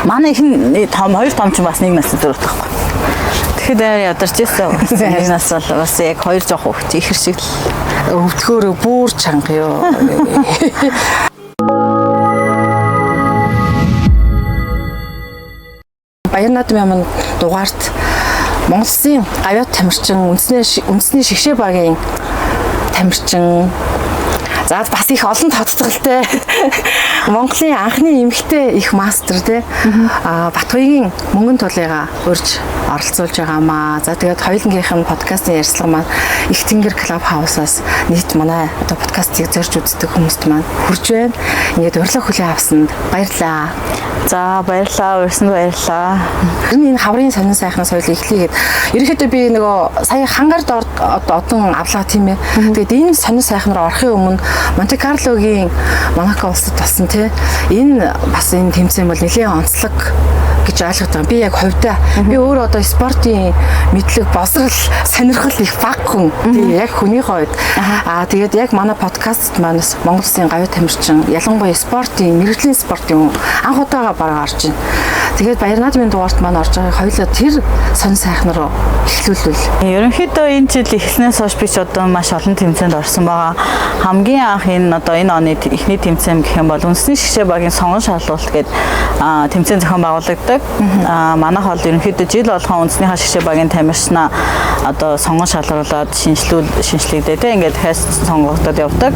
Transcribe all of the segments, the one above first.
Манай ихэнх том хоёр том ч бас нэг насны зөрүүтэй байхгүй. Тэгэхэд амар ядарч ирсэн. Нэг нас бол бас яг хоёр жоох хөвч ихэр шиг л Өвдгөөрөө бүр чанга ёо. Баяр наадмын дугаарт Монгол Улсын гавьяат тамирчин үндэсний шигшээ багийн тамирчин за бас их олон тодтголтой Монголын анхны эмэгтэй их мастер те Батгоёгийн мөнгөн тулыгаа урьж оролцуулж байгаамаа. За тэгээд хоёулангийнх нь подкастын ярилцлага маань их тэнгэр клуб хаусаас нийт манай одоо подкастыг зорж үздэг хүмүүст маань хүрж байна. Ингээд урилга хүлээн авсанд баярлалаа. За баярлалаа, урьсанд баярлалаа. Тэр нь энэ хаврын сонин сайхнаас соёл эхлэе гэд. Ерөнхийдөө би нөгөө сая хангаар дор одон авлаа тийм ээ. Тэгээд энэ сонин сайхан руу орохын өмнө Монте Карлогийн Монако улсад болсон тий. Энэ бас энэ тэмцээн бол нэлээд онцлог гэж ойлгоод байгаа. Би яг хувьдаа би өөрөө одоо спортын мэдлэг, босрал, сонирхол их бага хүн. Тийм яг хүний хувьд. Аа тэгээд яг манай подкастт маань бас Монгол Улсын гавь тамирчин, ялангуяа спортын, мэргэжлийн спортын хүн анх удаага бараг орж байна. Тэгээд Баяр наадмын дугаарт маань орж байгаа хоёулаа тэр сонь сайхан руу эхлүүлвэл. Ерөнхийдөө энэ жил эхлснээс хойш би ч одоо маш олон тэмцээнд орсон байгаа. Хамгийн анх энэ одоо энэ оны эхний тэмцээн гэх юм бол үндэсний шигшээ багийн сонгон шалралт гээд тэмцээн зохион байгуулагддаг. Манайх бол ерөнхийдөө жил болгон үндэснийхаа шигшээ багийн тамирчнаа одоо сонгон шалруулад шинжлэгдээ те ингээд дахиад сонгогдоод явдаг.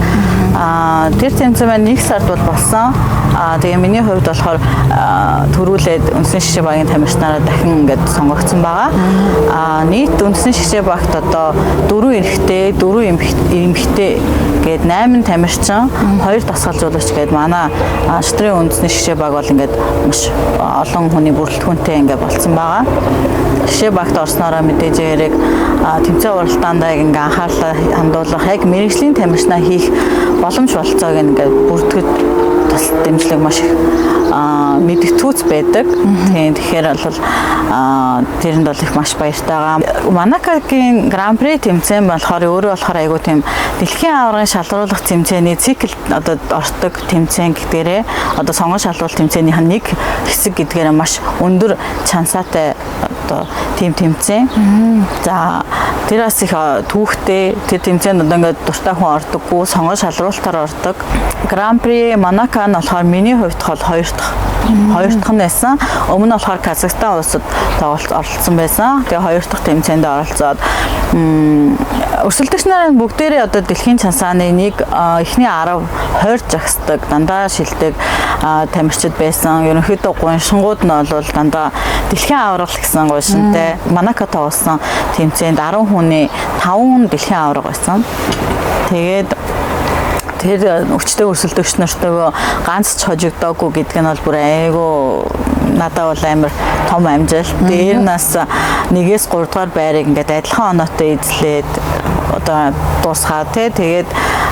Тэр тэмцээн маань 1 сард бол болсон. Тэгээ миний хувьд болохоор төрүүлээд үндэсний шигшээ багийн тамирчнаараа дахин ингээд сонгогдсон байгаа. Нийт үндэсний шигшээ багт одоо 4 эрэгтэй, 4 эмэгтэй гээд 8 тамирчин, 2 дасгалжуулагч гээд манай шатрын үндэсний шигшээ баг бол ингээд маш олон хүний бүрэлдэхүүнтэй ингээд болцсон байгаа. Шигшээ багт орсноороо мэдээж хэрэг тэмцээн уралдаандаа яг ингээд анхаарлаа хандуулах, яг мэргэжлийн тамирчнаа хийх боломж болцоог ингээд бүртгэж тус дэмжлэг маш их мэдэгтүүц байдаг. Тийм тэгэхээр бол тэрэнд бол их маш баяртайгаа. Монакогийн Гран При тэмцээн болохоор өөрөө болохоор айгүй тийм дэлхийн аваргын шалруулах тэмцээний цикл одоо ордог тэмцээн гэдгээрээ одоо сонгон шалруулах тэмцээнийх нь нэг хэсэг гэдгээрээ маш өндөр чансаатай одоо тийм тэмцээн. За тэр бас их түүхтэй тэр тэмцээнд одоо ингээд дуртай хүн ордоггүй сонгон шалруулалтаар ордог. Гран При Монако нь болохоор миний хувьд бол хоёр дахь нь байсан. Өмнө нь болохоор Казахстан улсад тоглолт оролцсон байсан. Тэгээ хоёр дахь тэмцээнд оролцоод өрсөлдөгч нарын бүгдээрээ одоо дэлхийн чансааны нэг эхний 10 20 жагсдаг, дандаа шилдэг тамирчид байсан. Ерөнхийдөө гуншингууд нь бол дандаа дэлхийн аварга гэсэн гуншинтай. Монако тоглосон тэмцээнд 10 хүний 5 хүн дэлхийн аварга байсан. Тэгээд тэр өвчтөй өрсөлдөгч нартайгаа ганц ч хожигдоогүй гэдг нь бол бүр айгүй надад бол амар том амжилт. Дээр нас 1-ээс 3 дугаар байрыг ингээд адилхан оноотой эзлээд одоо дуусгаа тий. Тэгээд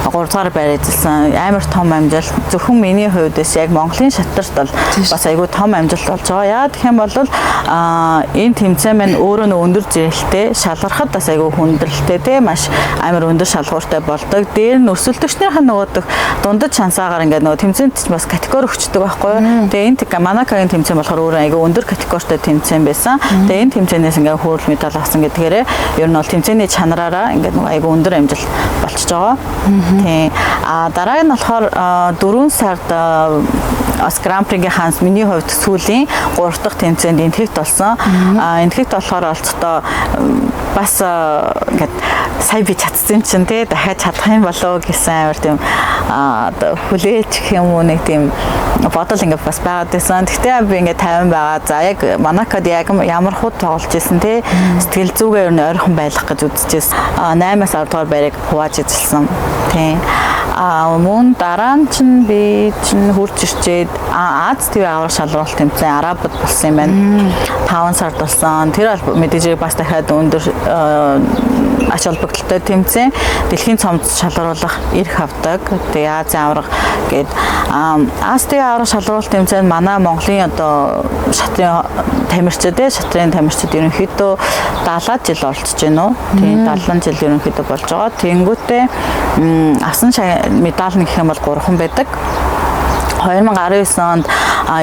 3 дугаар байр эзэлсэн амар том амжилт. Зөвхөн миний хувьд биш яг Монголын шатарт бол бас айгүй том амжилт болж байгаа. Яа гэх юм бол энэ тэмцээн маань өөрөө нөө өндөр зэрэлтэй, шалгархад бас айгүй хүндрэлтэй тий, маш амар өндөр шалгууртай болдог. Дээр нь өрсөлдөгчнийх нь нөгөөдөх дундад шансаагаар ингээд нөгөө тэмцээнд ч бас категори өгчдөг байхгүй юу. Тэгээ энэ Монакогийн тэмцээн болохоор өөрөө айгүй өндөр категоритой тэмцээн байсан. Тэгээ энэ тэмцээнээс ингээд хөөрөл медаль авсан гэдгээрээ ер нь бол тэмцээний чанараараа ингээд нөгөө айгүй өндөр амжилт болчихж байгаа. Тийм. Дараа нь болохоор 4 сард бас Гран Пригийн ханс миний хувьд сүүлийн 3 дахь тэмцээнд Энэтхэгт болсон. Энэтхэгт болохоор олцтой бас ингээд сая би чадсан юм чинь тий дахиад чадах юм болов гэсэн амар тийм одоо хүлээж гэх юм уу нэг тийм бодол ингээд бас байгаад байсан. Гэхдээ би ингээд 50 байгаа. За яг Монакод яг ямар хуу тоглож исэн тий сэтгэл зүгээ ер нь ойрхон байх гэж үзчихсэн. 8-аас 10 дугаар байрыг хувааж эзэлсэн. Тий. Мөн дараа нь чинь би чинь хурж ирчээд Аз ТV аврах шалралт тэмцээн Арабад болсон юм байна. 5 сард болсон. Тэр бол мэдээж бас дахиад өндөр ач холбогдолтой тэмцээн. Дэлхийн цомд шалруулах эрх авдаг. Тэгээ Азийн аварга гээд Аз ТV аврах шалралт тэмцээнд манай Монголын одоо шатрын тамирчид шатрын тамирчид ерөнхийдөө 70 жил оролцож байна уу? Тийм 70 жил ерөнхийдөө болж байгаа. Тэнгүүтээ асан медаль нь гэх юм бол 3 байдаг. 2019 онд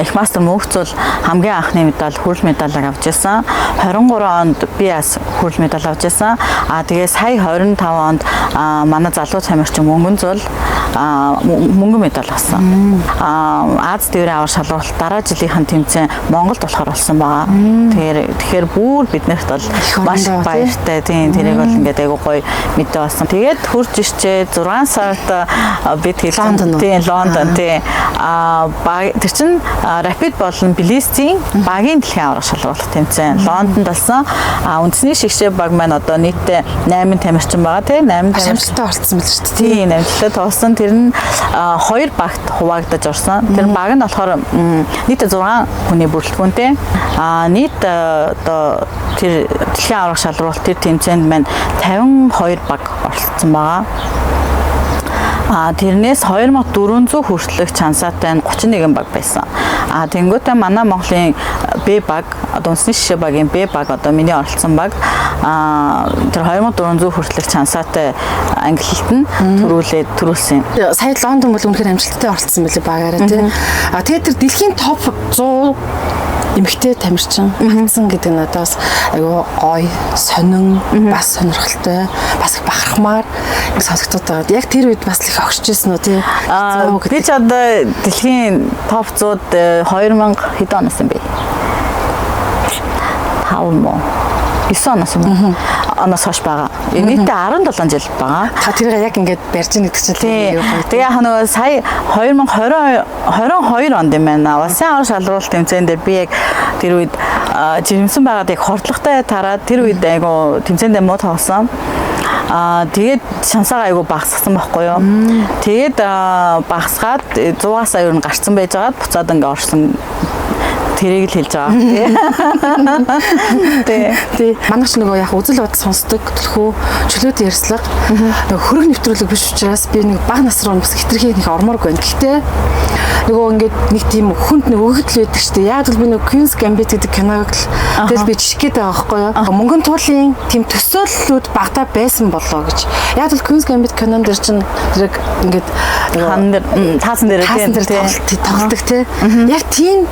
Их мастер Мөнхцул хамгийн анхны медаль хүрэл медалийг авч ирсэн. 23 онд би бас хүрэл медаль авч ирсэн. Тэгээ сая 25 онд манай залуу тамирчин Мөнгөнзул мөнгөн медаль авсан. Аз дээрээ авар шалралт дараа жилийнхэн тэмцээн Монголд болохоор болсон байгаа. Тэгэхээр бүр биднэрт бол маш баяртай. Тийм, тэрийг бол ингээд айгуу гоё мэдээ болсон. Тэгээд хурж ирчээ 6 сард бид хэлсэн. Тийм, Лондон тийм. Тэр чинь Rapid болон Блицийн багийн дэлхийн аварга шалралт тэмцээн Лондонд болсон. Үндэсний шигшээ баг маань одоо нийтдээ 8 тамирчин байгаа тийм 8 тамирчин оролцсон байл шүү дээ. Тийм, амжилттай тоглосон. Тэр нь 2 багт хуваагдаж орсон. Тэр баг нь болохоор нийтдээ 6 хүний бүрэлдэхүүнтэй. Нийт одоо тэр дэлхийн аварга шалралт тэр тэмцээнд маань 52 баг оролцсон байгаа. Тэрнээс 2400 хүртэлх чансаатай нь 31 баг байсан. Тэнгүүтээ манай Монголын Б баг, одоо үндэсний шишээ багийн Б баг, одоо миний оролцсон баг, тэр 2400 хүртэлх чансаатай ангилалт нь төрүүлсэн юм. Сая Лондон бол үнэхээр амжилттай оролцсон байлээ багаараа тий. Тэгээд тэр дэлхийн топ 100 эмэгтэй тамирчин багтсан гэдэг нь одоо бас айгүй гоё, сонин, бас сонирхолтой, бас их бахархмаар их сонсогдоод байгаа. Яг тэр үед бас их огшиж ирсэн үү тий? Би ч одоо дэлхийн топ 100-д 2000 хэдэн оноос юм бэ? 5 мó 9 оноос юм уу? Оноос хойш байгаа. Нийтдээ 17 жил байгаа. Та тэрийг яг ингээд барьж ийн гэдэг чинь тийм. Тэгээ яг нөгөө сая 2022 онд юм байна. Улсын авар шалралт тэмцээн дээр би яг тэр үед жирэмсэн байгаад яг хордлоготой тараад тэр үед айгу тэмцээндээ муу тоглосон. Тэгээд шансаагаа айгу багасгасан байхгүй юу. Тэгээд багасгаад 100-аас ер нь гарцсан байжгаад буцаад ингээ орсон. Тэрийг л хэлж байгаа. Тий. Тий. Манайх ч нөгөө яг үзэл бод сонсдог төлхөө чөлөөт ярьслага нөгөө хөрөг нэвтрүүлэг биш учраас би нэг бага нас руу бас хитрхи нэг ормооргүй байна. Гэхдээ нөгөө ингээд нэг тийм хүнд нэг өгөгдөл байдаг шүү дээ. Яг л би нөгөө Queen's Gambit гэдэг киног л тэгэл би жишг гээд байгаа байхгүй юу. Мөнгөн туулын тийм төсөөллүүд багтаа байсан болоо гэж. Яг л Queen's Gambit кинон дээр чинь тэрэг ингээд хан дээр таасан дээр тоглолдог тий. Яг тийм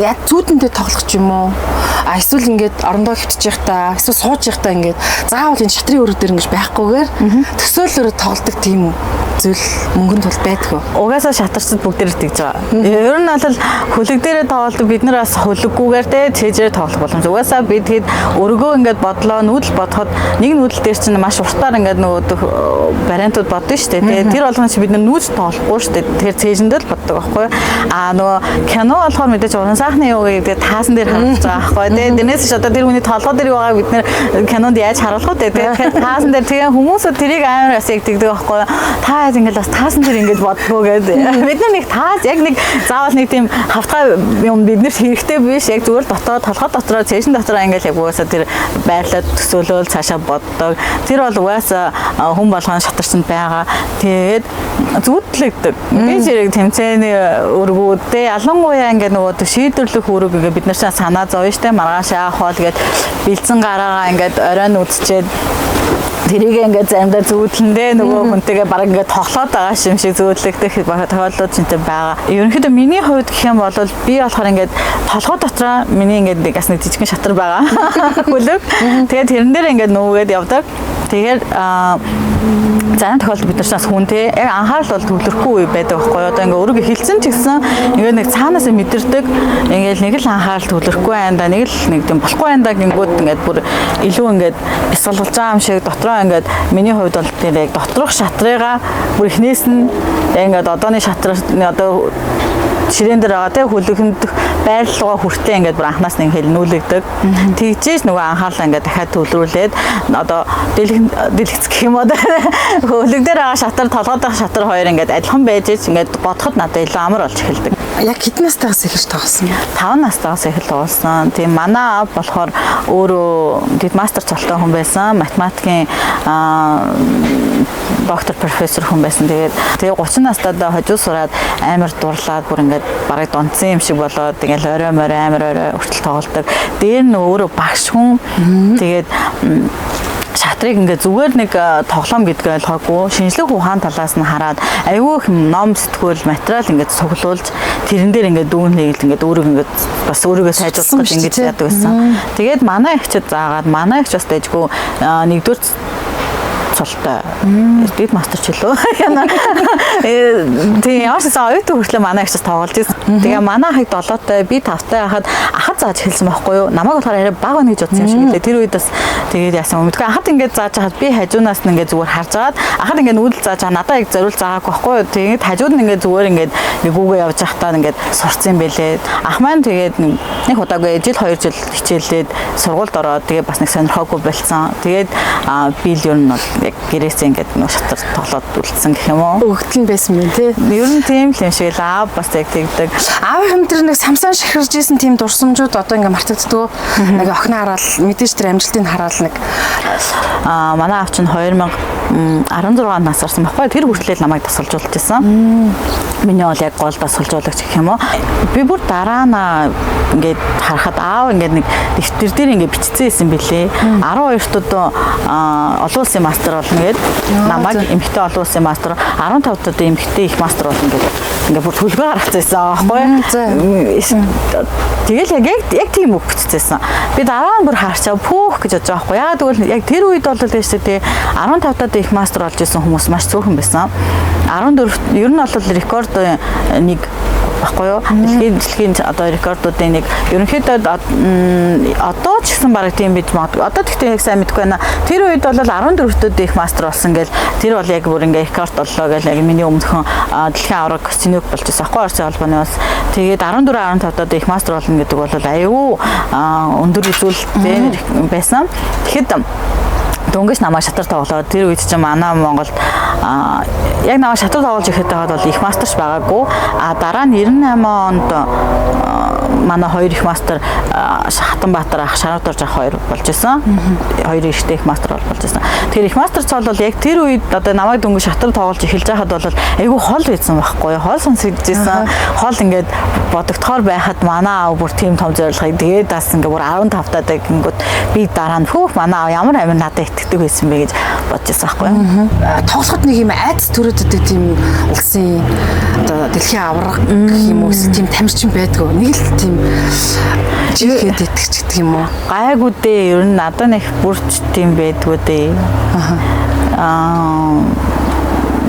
яг зүүдэндээ тоглох ч юм уу. Эсвэл ингээд орондоо хөвтөж явахдаа, эсвэл сууж явахдаа ингээд заавал энэ шатрын өрөө дээр ингэж байхгүйгээр төсөөллөөр тоглодог тийм зүйл мөнгөнд тул байдгүй. Угаасаа шатарчд бүгдээр тэгж байгаа. Ер нь бол хөлөг дээрээ тоглодог бид нар бас хөлөггүйгээр те цээжээр тоглох боломж. Угаасаа бид хэд өргөө ингээд бодлоо нүүдэл бодоход нэг нүүдэл дээр чинь маш уртаар ингээд нөгөө вариантууд бодно шүү дээ. Тэгээ тэр болгоно чи бид нар нүүж тоглохгүй шүү дээ. Тэгэхээр цээжэндээ л боддог байхгүй. Нөгөө кино болохоор мэдээж уран сайхны юу гэдэг таасан дээр харагдаж байгаа байхгүй. Тэгээ тэрнээс ч одоо тэр хүний толгой дээр юу байгааг бид нар кинонд яаж харуулах вэ? Тэгэхээр таасан дээр тэгээ хүмүүсүүд тэрийг амар бас яг тэгдэг байхгүй. Та ингээд бас таасан дээр ингээд боддгоо гэдэг. Бид нар нэг таас яг нэг заавал нэг тийм хавтгай юм биднэрт хэрэгтэй биш. Яг зүгээр дотоод толгой дотроо цээжин дотроо ингээд яг угаасаа тэр байрлаад төсөөлөөл цаашаа боддог. Тэр бол угаасаа хүн болгон шатарчанд байгаа. Тэгээд зүудлэгдэг. Би зэрэг тэмцээний өргүүдээ ялангуяа ингээд нөгөө шийдвэрлэх үүрэг ингээд бид нар санаа зовно штэ маргааш яах вэ гэд бэлдсэн гараагаа ингээд оройн үзчихэд тэрийг ингээд заримдаа зүүдлэндээ нөгөө хүнтэйгээ баг ингээд тоглоод байгаа юм шиг зүүдлэгдэх тохиолдлууд ч байгаа. Ерөнхийдөө миний хувьд гэх юм бол би болохоор ингээд толгой дотроо миний ингээд нэг бас нэг жижигэн шатар байгаа. Хөлөг. Тэгээд тэрэн дээр ингээд нүүгээд явдаг. Тэгэхээр зарим тохиолдолд бид нар хүн те яг анхаарал бол төвлөрөхгүй үе байдаг байхгүй юу. Одоо ингээ өрөг эхэлсэн ч гэсэн ингээ нэг цаанаас мэдэрдэг ингээл нэг л анхаарал төвлөрөхгүй байна да, нэг л нэг тийм болохгүй байна да гингүүд ингээд бүр илүү ингээд бясалгалж байгаа юм шиг дотроо ингээд миний хувьд бол тэр яг доторх шатрыгаа бүр эхнээс нь яг ингээд одооны шатар одоо ширээн дээр байгаа те хөлөгөнд байрлалгаа хүртээ ингээд бүр анханаас нь хэлнүүлэгдэг. Тэгжээж нөгөө анхаарлаа ингээд дахиад төвлөрүүлээд одоо дэлгэц гэх юм уу хөлөг дээр байгаа шатар толгой дах шатар хоёр ингээд адилхан байж ич ингээд бодоход надад илүү амар болж эхэлдэг. Яг хэдэн настайгаас эхэлж тоглосон бэ? 5 настайгаас эхэлж тоглосон. Тийм манай аав болохоор өөрөө дэд мастер цолтой хүн байсан. Математикийн доктор профессор хүн байсан. Тэгээд тэгээ 30 настайдаа хожуу сураад амар дурлаад бүр ингээд бараг донцсон юм шиг болоод ингээл орой морой амар орой хүртэл тоглолдог. Дээр нь өөрөө багш хүн. Тэгээд Шатрыг ингээд зүгээр нэг тоглоом гэдгийг ойлгоогүй шинжлэх ухаан талаас нь хараад айгүй их ном сэтгүүл материал ингээд цуглуулж тэрэн дээр ингээд дүүн хийгэл ингээд өөрөг ингээд бас өөрийгөө сайжруулах гэж ингээд яадаг байсан. Тэгээд манай эгчид заагаад манай эгч бас дэжгүй нэгдүгээр цолтой. Дэд мастер ч хэлөө. Яна. Тийм ямар ч гэсэн оюутан хүртлээ манай эгчээс тоглож ирсэн. Тэгээ манай ахыг 7-тай би 5-тай хахад ахад зааж эхэлсэн байхгүй юу? Намайг болохоор арай бага байна гэж бодсон юм шиг лээ. Тэр үед бас тэгээд яасан юм. Тэгэхээр ахад ингээд зааж хахад би хажуунаас нь ингээд зүгээр харж агаад ахад ингээд нүүдэл зааж байгаа надаа яг зориул заагаагүй байхгүй юу? Тэгээд хажууд нь ингээд зүгээр ингээд нэг үгээ явж байхдаа ингээд сурцсан юм бэлээ. Ах маань тэгээд нэг удаагүй жил 2 жил хичээллээд сургуульд ороод тэгээд бас нэг сонирхоогүй болцсон. Тэгээд би л ер нь бол яг гэрээсээ ингээд нөө шатар тоглоод үлдсэн гэх юм уу. Өгтөл нь байсан юм тий. Ер нь тийм л юм шиг л аав бас яг тэгдэг. Аавын тэр нэг Самсон шахирж исэн тийм дурсамжууд одоо ингээд мартагддгөө. Нэг охиноо хараад мэдээж тэр амжилтыг хараад нэг манай аав чинь 2016 онд нас орсон байхгүй. Тэр хүртлээр намайг дасгалжуулж исэн. Миний бол яг гол дасгалжуулагч гэх юм уу. Би бүр дараа нь ингээд харахад аав ингээд нэг дэвтэр дээр ингээд бичсэн байсан бэлээ. 12-тод олон улсын мастер болно гэд намайг эмэгтэй олон улсын мастер, 15-тод эмэгтэй их мастер болно гэд ингээд бүр төлгөө гаргацсан байсан байхгүй. Тэгэл яг тийм үг бичсэн. Би дараа нь бүр харчаа пүүх гэж бодож байгаа байхгүй. Яагаад гэвэл яг тэр үед бол тийм шүү дээ 15-тад их мастер болж исэн хүмүүс маш цөөхөн байсан. 14 ер нь бол рекорд нэг баггүй юу? Дэлхийн одоо рекордуудын нэг ерөнхийдөө одоо ч гэсэн бараг тийм байж магадгүй. Одоо тэгтээ яг сайн мэдэхгүй байна. Тэр үед бол 14-дөд их мастер болсон гэл тэр бол яг бүр ингээ рекорд боллоо гэл яг миний өмнөхөн дэлхийн авраг Костенюк болж байсан байхгүй Оросын холбооны бас. Тэгээд 14 15-дад их мастер болно гэдэг бол аюу өндөр үзүүлэлттэй байсан. Тэгэхэд дөнгөж намайг шатар тоглоод тэр үед чинь манай Монголд яг намайг шатар тоглож ирэхэд байгаад бол их мастерч байгаагүй. А дараа нь 98 онд манай хоёр их мастер Хатанбаатар ах, Шаруудорж ах хоёр болж исэн. Хоёр эрэгтэй их мастер болж исэн. Тэгэхээр их мастер цол бол яг тэр үед одоо намайг дөнгөж шатар тоглож эхэлж байхад бол айгүй хол байсан байхгүй юу? Хол сонсогдож исэн. Хол ингээд бодогдохоор байхад манай аав бүр тийм том зорилгыг тэгээд бас ингээд бүр 15 таад гингүүд би дараа нь хөөх манай аав ямар амир надад итгэдэг байсан бэ гэж бодож исэн байхгүй юу? Тоглоход нэг юм айц төрөөд өгдөг тийм улсын одоо дэлхийн аварга гэх юм уу эсвэл тийм тамирчин байдгүй. Нэг л тийм жихэд итгэж гэдэг юм уу? Гайгүй дээ. Ер нь надад нэг бүрч тийм байдгүй дээ.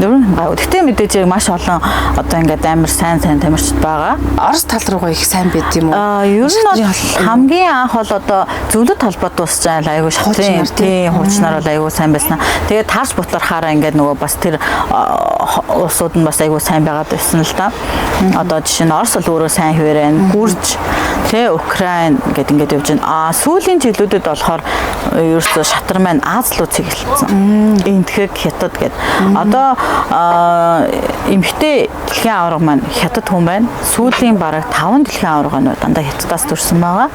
Ер нь гайгүй. Гэтэ мэдээж яг маш олон одоо ингээд амар сайн тамирчид байгаа. Орос тал руугаа их сайн байд юм уу? Ер нь бол хамгийн анх бол одоо зөвлөд холбоот дуусч байгаа айгүй шатрын тийм хуучнаар бол айгүй сайн байсан. Тэгээд таарч бутлархаараа ингээд нөгөө бас тэр улсууд нь бас айгүй сайн байгаад байсан л да. Одоо жишээ нь Орос бол өөрөө сайн хэвээр байна. Гүрж, тэ Украин гэд ингээд явж байна. Сүүлийн жилүүдэд болохоор ерөөсөө шатар маань Аз руу цэглэлсэн. Энтхэг, Хятад гэд. Одоо эмэгтэй дэлхийн аварга маань Хятад хүн байна. Сүүлийн бараг 5 дэлхийн аварга нь дандаа Хятадаас төрсэн байгаа.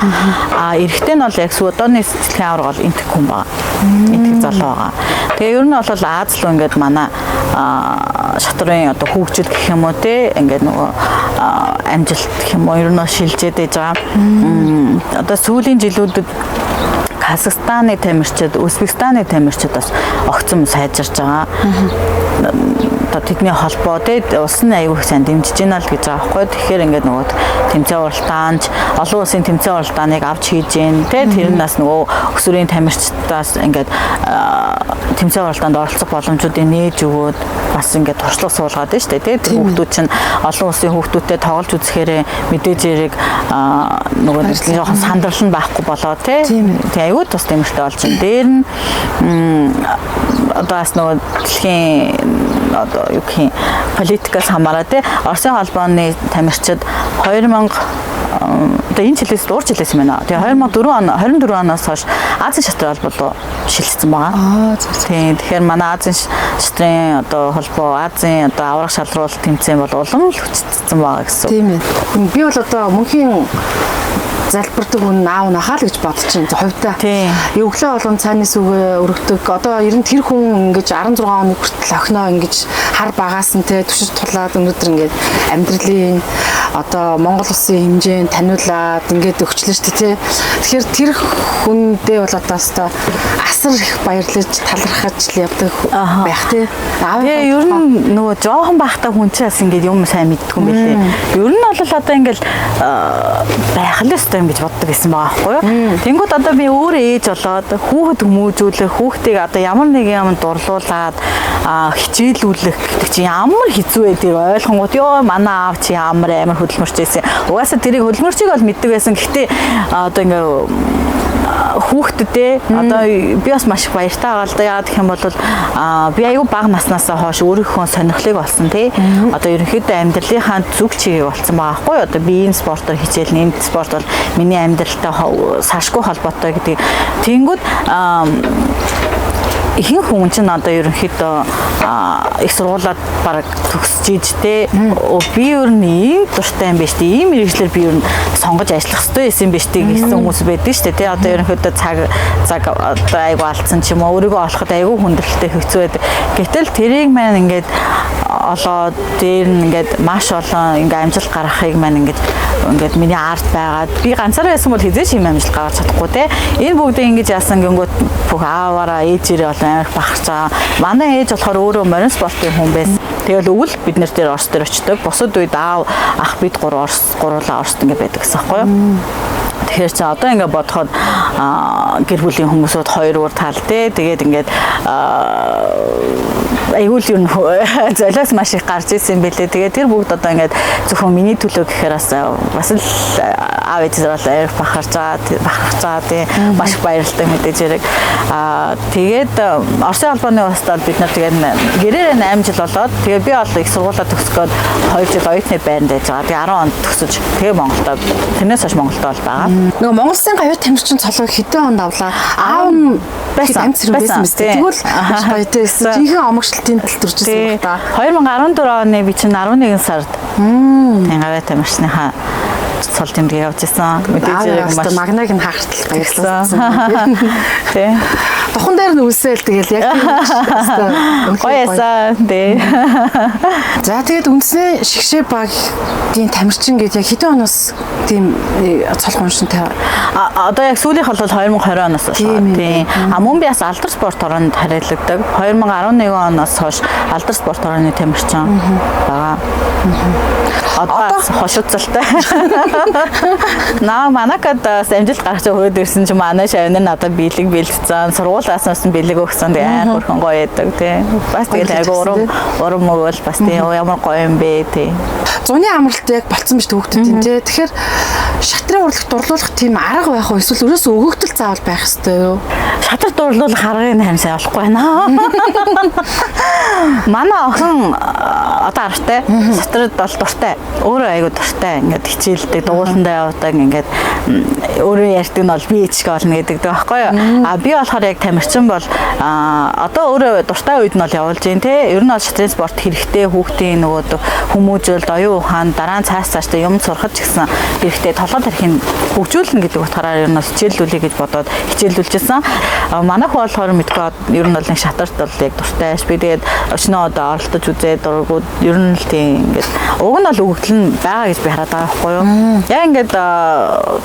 Эрэгтэй нь бол яг одооны дэлхийн аварга бол энтхэг хүн байгаа. Энтхэг залуу байгаа. Тэгээ ер нь бол Аз руу ингээд манай шатрын одоо хөгжил гэх юм уу те ингээд нөгөө амжилт гэх юм уу ер нь шилжээд байж байгаа. Одоо сүүлийн жилүүдэд Казахстаны тамирчид, Узбекистаны тамирчид бас огцом сайжирч байгаа. Одоо тэдний холбоо те улс нь аягүй сайн дэмжиж байна л гэж байгаа байхгүй. Тэгэхээр ингээд нөгөө тэмцээн уралдаанч олон улсын тэмцээн уралдааныг авч хийж гин те тэр нь бас нөгөө өсвөрийн тамирчдаас ингээд тэмцээн уралдаанд оролцох боломжуудыг нээж өгөөд бас ингээд туршлага суулгаад байна шүү дээ те. Тэр хүүхдүүд чинь олон улсын хүүхдүүдтэй тоглож үзэхээр мэдээж зэрэг нөгөө нэг жоохон сандрал нь байхгүй болоо те. Тэг аягүй тус тэмэртэй болж байна. Дээр нь одоо бас нөгөө дэлхийн одоо юу гэх юм политикаас хамаараа те Оросын холбооны тамирчид 2000 одоо энэ жилээс дуур жилээс юм байна. Тэгээ 2004 он 24 оноос хойш Азийн шатрын холбоо руу шилжсэн байгаа. Тийм. Тэгэхээр манай Азийн шатрын одоо холбоо, Азийн одоо аврах шалруулалт тэмцээн бол улам л хүчтэйсэн байгаа гэсэн. Тийм ээ. Би бол одоо мөнхийн залбирдаг хүн аав нахаа л гэж бодож байна хувьдаа. Өглөө болгон цааны сүгэ өргөдөг. Одоо ер нь тэр хүн ингэж 16 оны хүртэл охиноо ингэж хар багаас нь те түшиж тулаад өнөөдөр ингээд амьдралын одоо Монгол улсын хэмжээнд таниулаад ингээд өгчлээ шүү дээ, тий. Тэгэхээр тэр хүндээ бол одоо өстой асар их баярлаж талархаж л явдаг байх, тий. Тэгээ ер нь нөгөө жоохон байхдаа хүн чинь бас ингээд юм сайн мэддэг юм байлээ. Ер нь бол одоо ингээд байх л ёстой юм гэж боддог гэсэн байгаа байхгүй юу? Тэнгүүд одоо би өөрөө ээж болоод хүүхэд хүмүүжүүлэх, хүүхдийг одоо ямар нэгэн юм дурлуулад хичээлүүлэх гэдэг чинь ямар хэцүү вэ тэр ойлгонгууд ёо манай аав чи ямар амар хөдөлмөрч байсан. Угаасаа тэрийг хөдөлмөрчийг бол мэддэг байсан. Гэхдээ одоо ингээ хүүхдүүдээ одоо би бас маш их баяртай байгаа л да. Яагаад гэх юм бол би аюу бага наснаасаа хойш өөрийнхөө сонирхлыг олсон тий. Одоо ерөнхийдөө амьдралынхаа зүг чигийг олсон байгаа байхгүй юу? Одоо би энэ спортоор хичээлнэ, энэ спорт бол миний амьдралтай сашгүй холбоотой гэдэг. Тэнгүүд ихэнх хүн чинь одоо ерөнхийдөө их сургуулаад бараг төгсөж иж те би ер нь ийм дуртай юм биш те, ийм мэргэжлээр би ер нь сонгож ажиллах хэрэгтэй байсан юм биш те гэсэн хүмүүс байдаг шүү дээ те. Одоо ерөнхийдөө цаг одоо айгу алдсан ч юм уу, өөрийгөө олоход айгу хүндрэлтэй хэцүү байдаг. Гэтэл тэрийг маань ингээд олоод дээр нь ингээд маш олон ингээд амжилт гаргахыг маань ингээд миний арт байгаад би ганцаараа байсан бол хизээч юм амжилт гаргаж чадахгүй те. Энэ бүгдийг ингэж яасан гингүүт бүх ааваараа ээжээрээ бол амар бахарч байгаа. Манай ээж болохоор өөрөө морин спортын хүн байсан. Тэгэл өвөл бид нэр дээр Орос дээр очдог. Бусад үед аав ах бид гурав Орос гурлаа Орост ингээд байдаг гэсэн аахгүй юу? Тэгэхээр чи одоо ингээд бодоход гэр бүлийн хүмүүсүүд хоёр өөр тал те. Тэгээд ингээд аюул юу золиос маш их гарч ирсэн юм бэлээ. Тэгээд тэр бүгд одоо ингээд зөвхөн миний төлөө гэхээр бас л аав ээжээ бол аяр бахарч байгаа тий. Маш их баярлалтай мэдээж хэрэг. Тэгээд Оросын холбооны улсад бид нар тэгээд гэрээрээ 8 жил болоод тэгээд би бол их сургуулаа төгсгөөд 2 жил оюутны байранд байж байгаа. Тэгээд 10 онд төгсөж тэгээ Монголдо тэрнээс хойш Монголдо бол байгаа. Нөгөө Монгол Улсын гавьяа тамирчин цолыг хэдэн онд авлаа? Аав нь байсан байсан мэт. Тэгвэл маш баяртай байсан. Жинхэнэ омогшлтын тал төржсэн баг та. 2014 оны би чинь 11 сард тийм гавьяа тамирчныхаа цол тэмдэг явж исэн. Мэдээж хэрэг маш магнаг нь хаахтал баярлалаа. Тий. Духан дээр нь үлсээл тэгэл яг гоё ясаа тий. За тэгээд үндснээ шигшээ багийн тамирчин гэдэг яг хэдэн оноос тийм цол гуншинтай? Одоо яг сүүлийнх бол 2020 оноос хойш. Тий. А мөн би бас алдар спорт ороонд харилцдаг. 2011 оноос хойш алдар спорт орооны тамирчин байгаа. Одоо хошууцалтай. Наа манакад амжилт гаргаж хөрөөд ирсэн чинь манай шавнар надад бэлэг бэлдсэн, сургуулиас нь бэлэг өгсөн. Тэгээ айн хөрхөн гоё яадаг тий. Бас тэгэл айгу урам өгөөл бас тий ямар гоё юм бэ тий. Зуны амралт яг болцсон биш хүүхдүүд тий. Тэгэхээр шатрын урлаг дурлуулах тийм арга байх уу? Эсвэл ерөөсөө өгөгдөл заавал байх ёстой юу? Шатар дурлуулах аргыг харин сайн олохгүй байна. Манай охин одоо аргатай. Шатрад бол дуртай. Өөрөө айгу дуртай. Ингээд хичээлдэг, дугууландаа явдаг. Ингээд өөрөө ярьдаг нь бол би ичгээ болно гэдэг байхгүй юу? А би болохоор яг тамирчин бол одоо өөрөө дуртай үед нь бол явуулж гин те. Ер нь бол шатрын спорт хэрэгтэй, хүүхдийн нөгөө хүмүүжүүлэлт, оюун ухаан дараа нь цааш цаашдаа юм сурахад ч гэсэн хэрэгтэй, толгой тархийг хөгжүүлнэ гэдэг утгаараа ер нь бол хичээллүүлэе гэж бодоод хичээллүүлжсэн. Манай хүү болохоор мэдгүй ер нь бол нэг шатарт бол яг дуртай ш. Би тэгээд өчнөө одоо оролдож үзээ дургууд ер нь л тийм ингээд уг нь бол өгөгдөл нь байгаа гэж би хараад байгаа байхгүй юу? Яг ингээд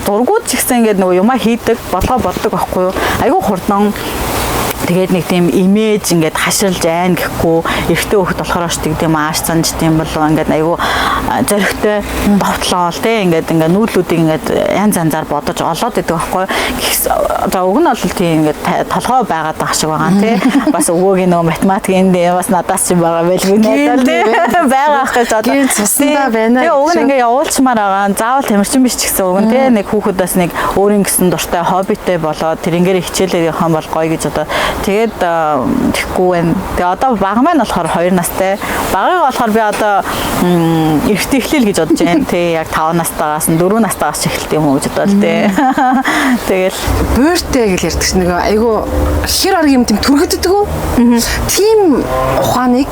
дургууд ч гэсэн ингээд нөгөө юмаа хийдэг, болгоо боддог байхгүй юу? Айгүй хурдан. Тэгээд нэг тийм имиж ингээд хашилж айн гэхгүй эрэгтэй хүүхэд болохоор ч тийм ааш занж тийм болов ингээд айгүй зоригтой довтлоол те ингээд ингээд нүүдлүүдийг ингээд янз янзаар бодож олоод идэг байхгүй. За уг нь бол тийм ингээд толгой байгаад байгаа шиг байгаа те. Бас өвөөгийн нөгөө математикийн бас надаас ч байгаа байлгүй найдаа те байгаа ах гэж одоо цусандаа байна. Тэгээ уг нь ингээд явуулчмаар байгаа. Заавал тамирчин биш ч гэсэн уг нь те нэг хүүхэд бас нэг өөрийн гэсэн дуртай хоббитэй болоод тэр ингээд хичээлээ явах юм бол гоё гэж одоо тэгээд тэгэхгүй байна. Тэгээ одоо бага маань болохоор 2 настай. Багыг болохоор би одоо эрт эхлэе гэж бодож байна. Тэ яг 5 настайгаас нь 4 настайгаас ч эхэлт юм уу гэж бодвол тэ. Тэгэл буйртай гэж ярьдаг чинь нөгөө айгүй хэр арга юм тийм түргэддэг үү? Тийм ухааныг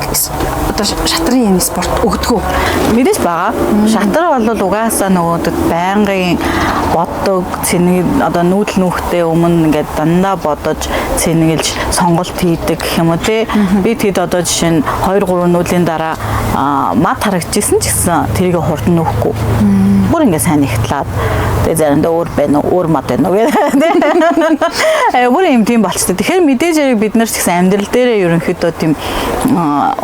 одоо шатрын энэ спорт өгдөг үү? Мэдээж байгаа. Шатар бол угаасаа нөгөөдөд байнгын боддог, цэнэг одоо нүүдэл нүүхтэй өмнө ингээд дандаа бодож цэнгэлж сонголт хийдэг гэх юм уу те. Би тэгэд одоо жишээ нь 2 3 нүүлийн дараа мад харагдчихсэн ч гэсэн тэрийг хурдан нөөхгүй. Бүр ингээ сайн ихтлаад тэгээ заримдаа өөр байна уу, өөр мад байна уу гэх те. Бүр юм тийм болчтой. Тэгэхээр мэдээж хэрэг бид нар ч гэсэн амьдрал дээрээ ерөнхийдөө тийм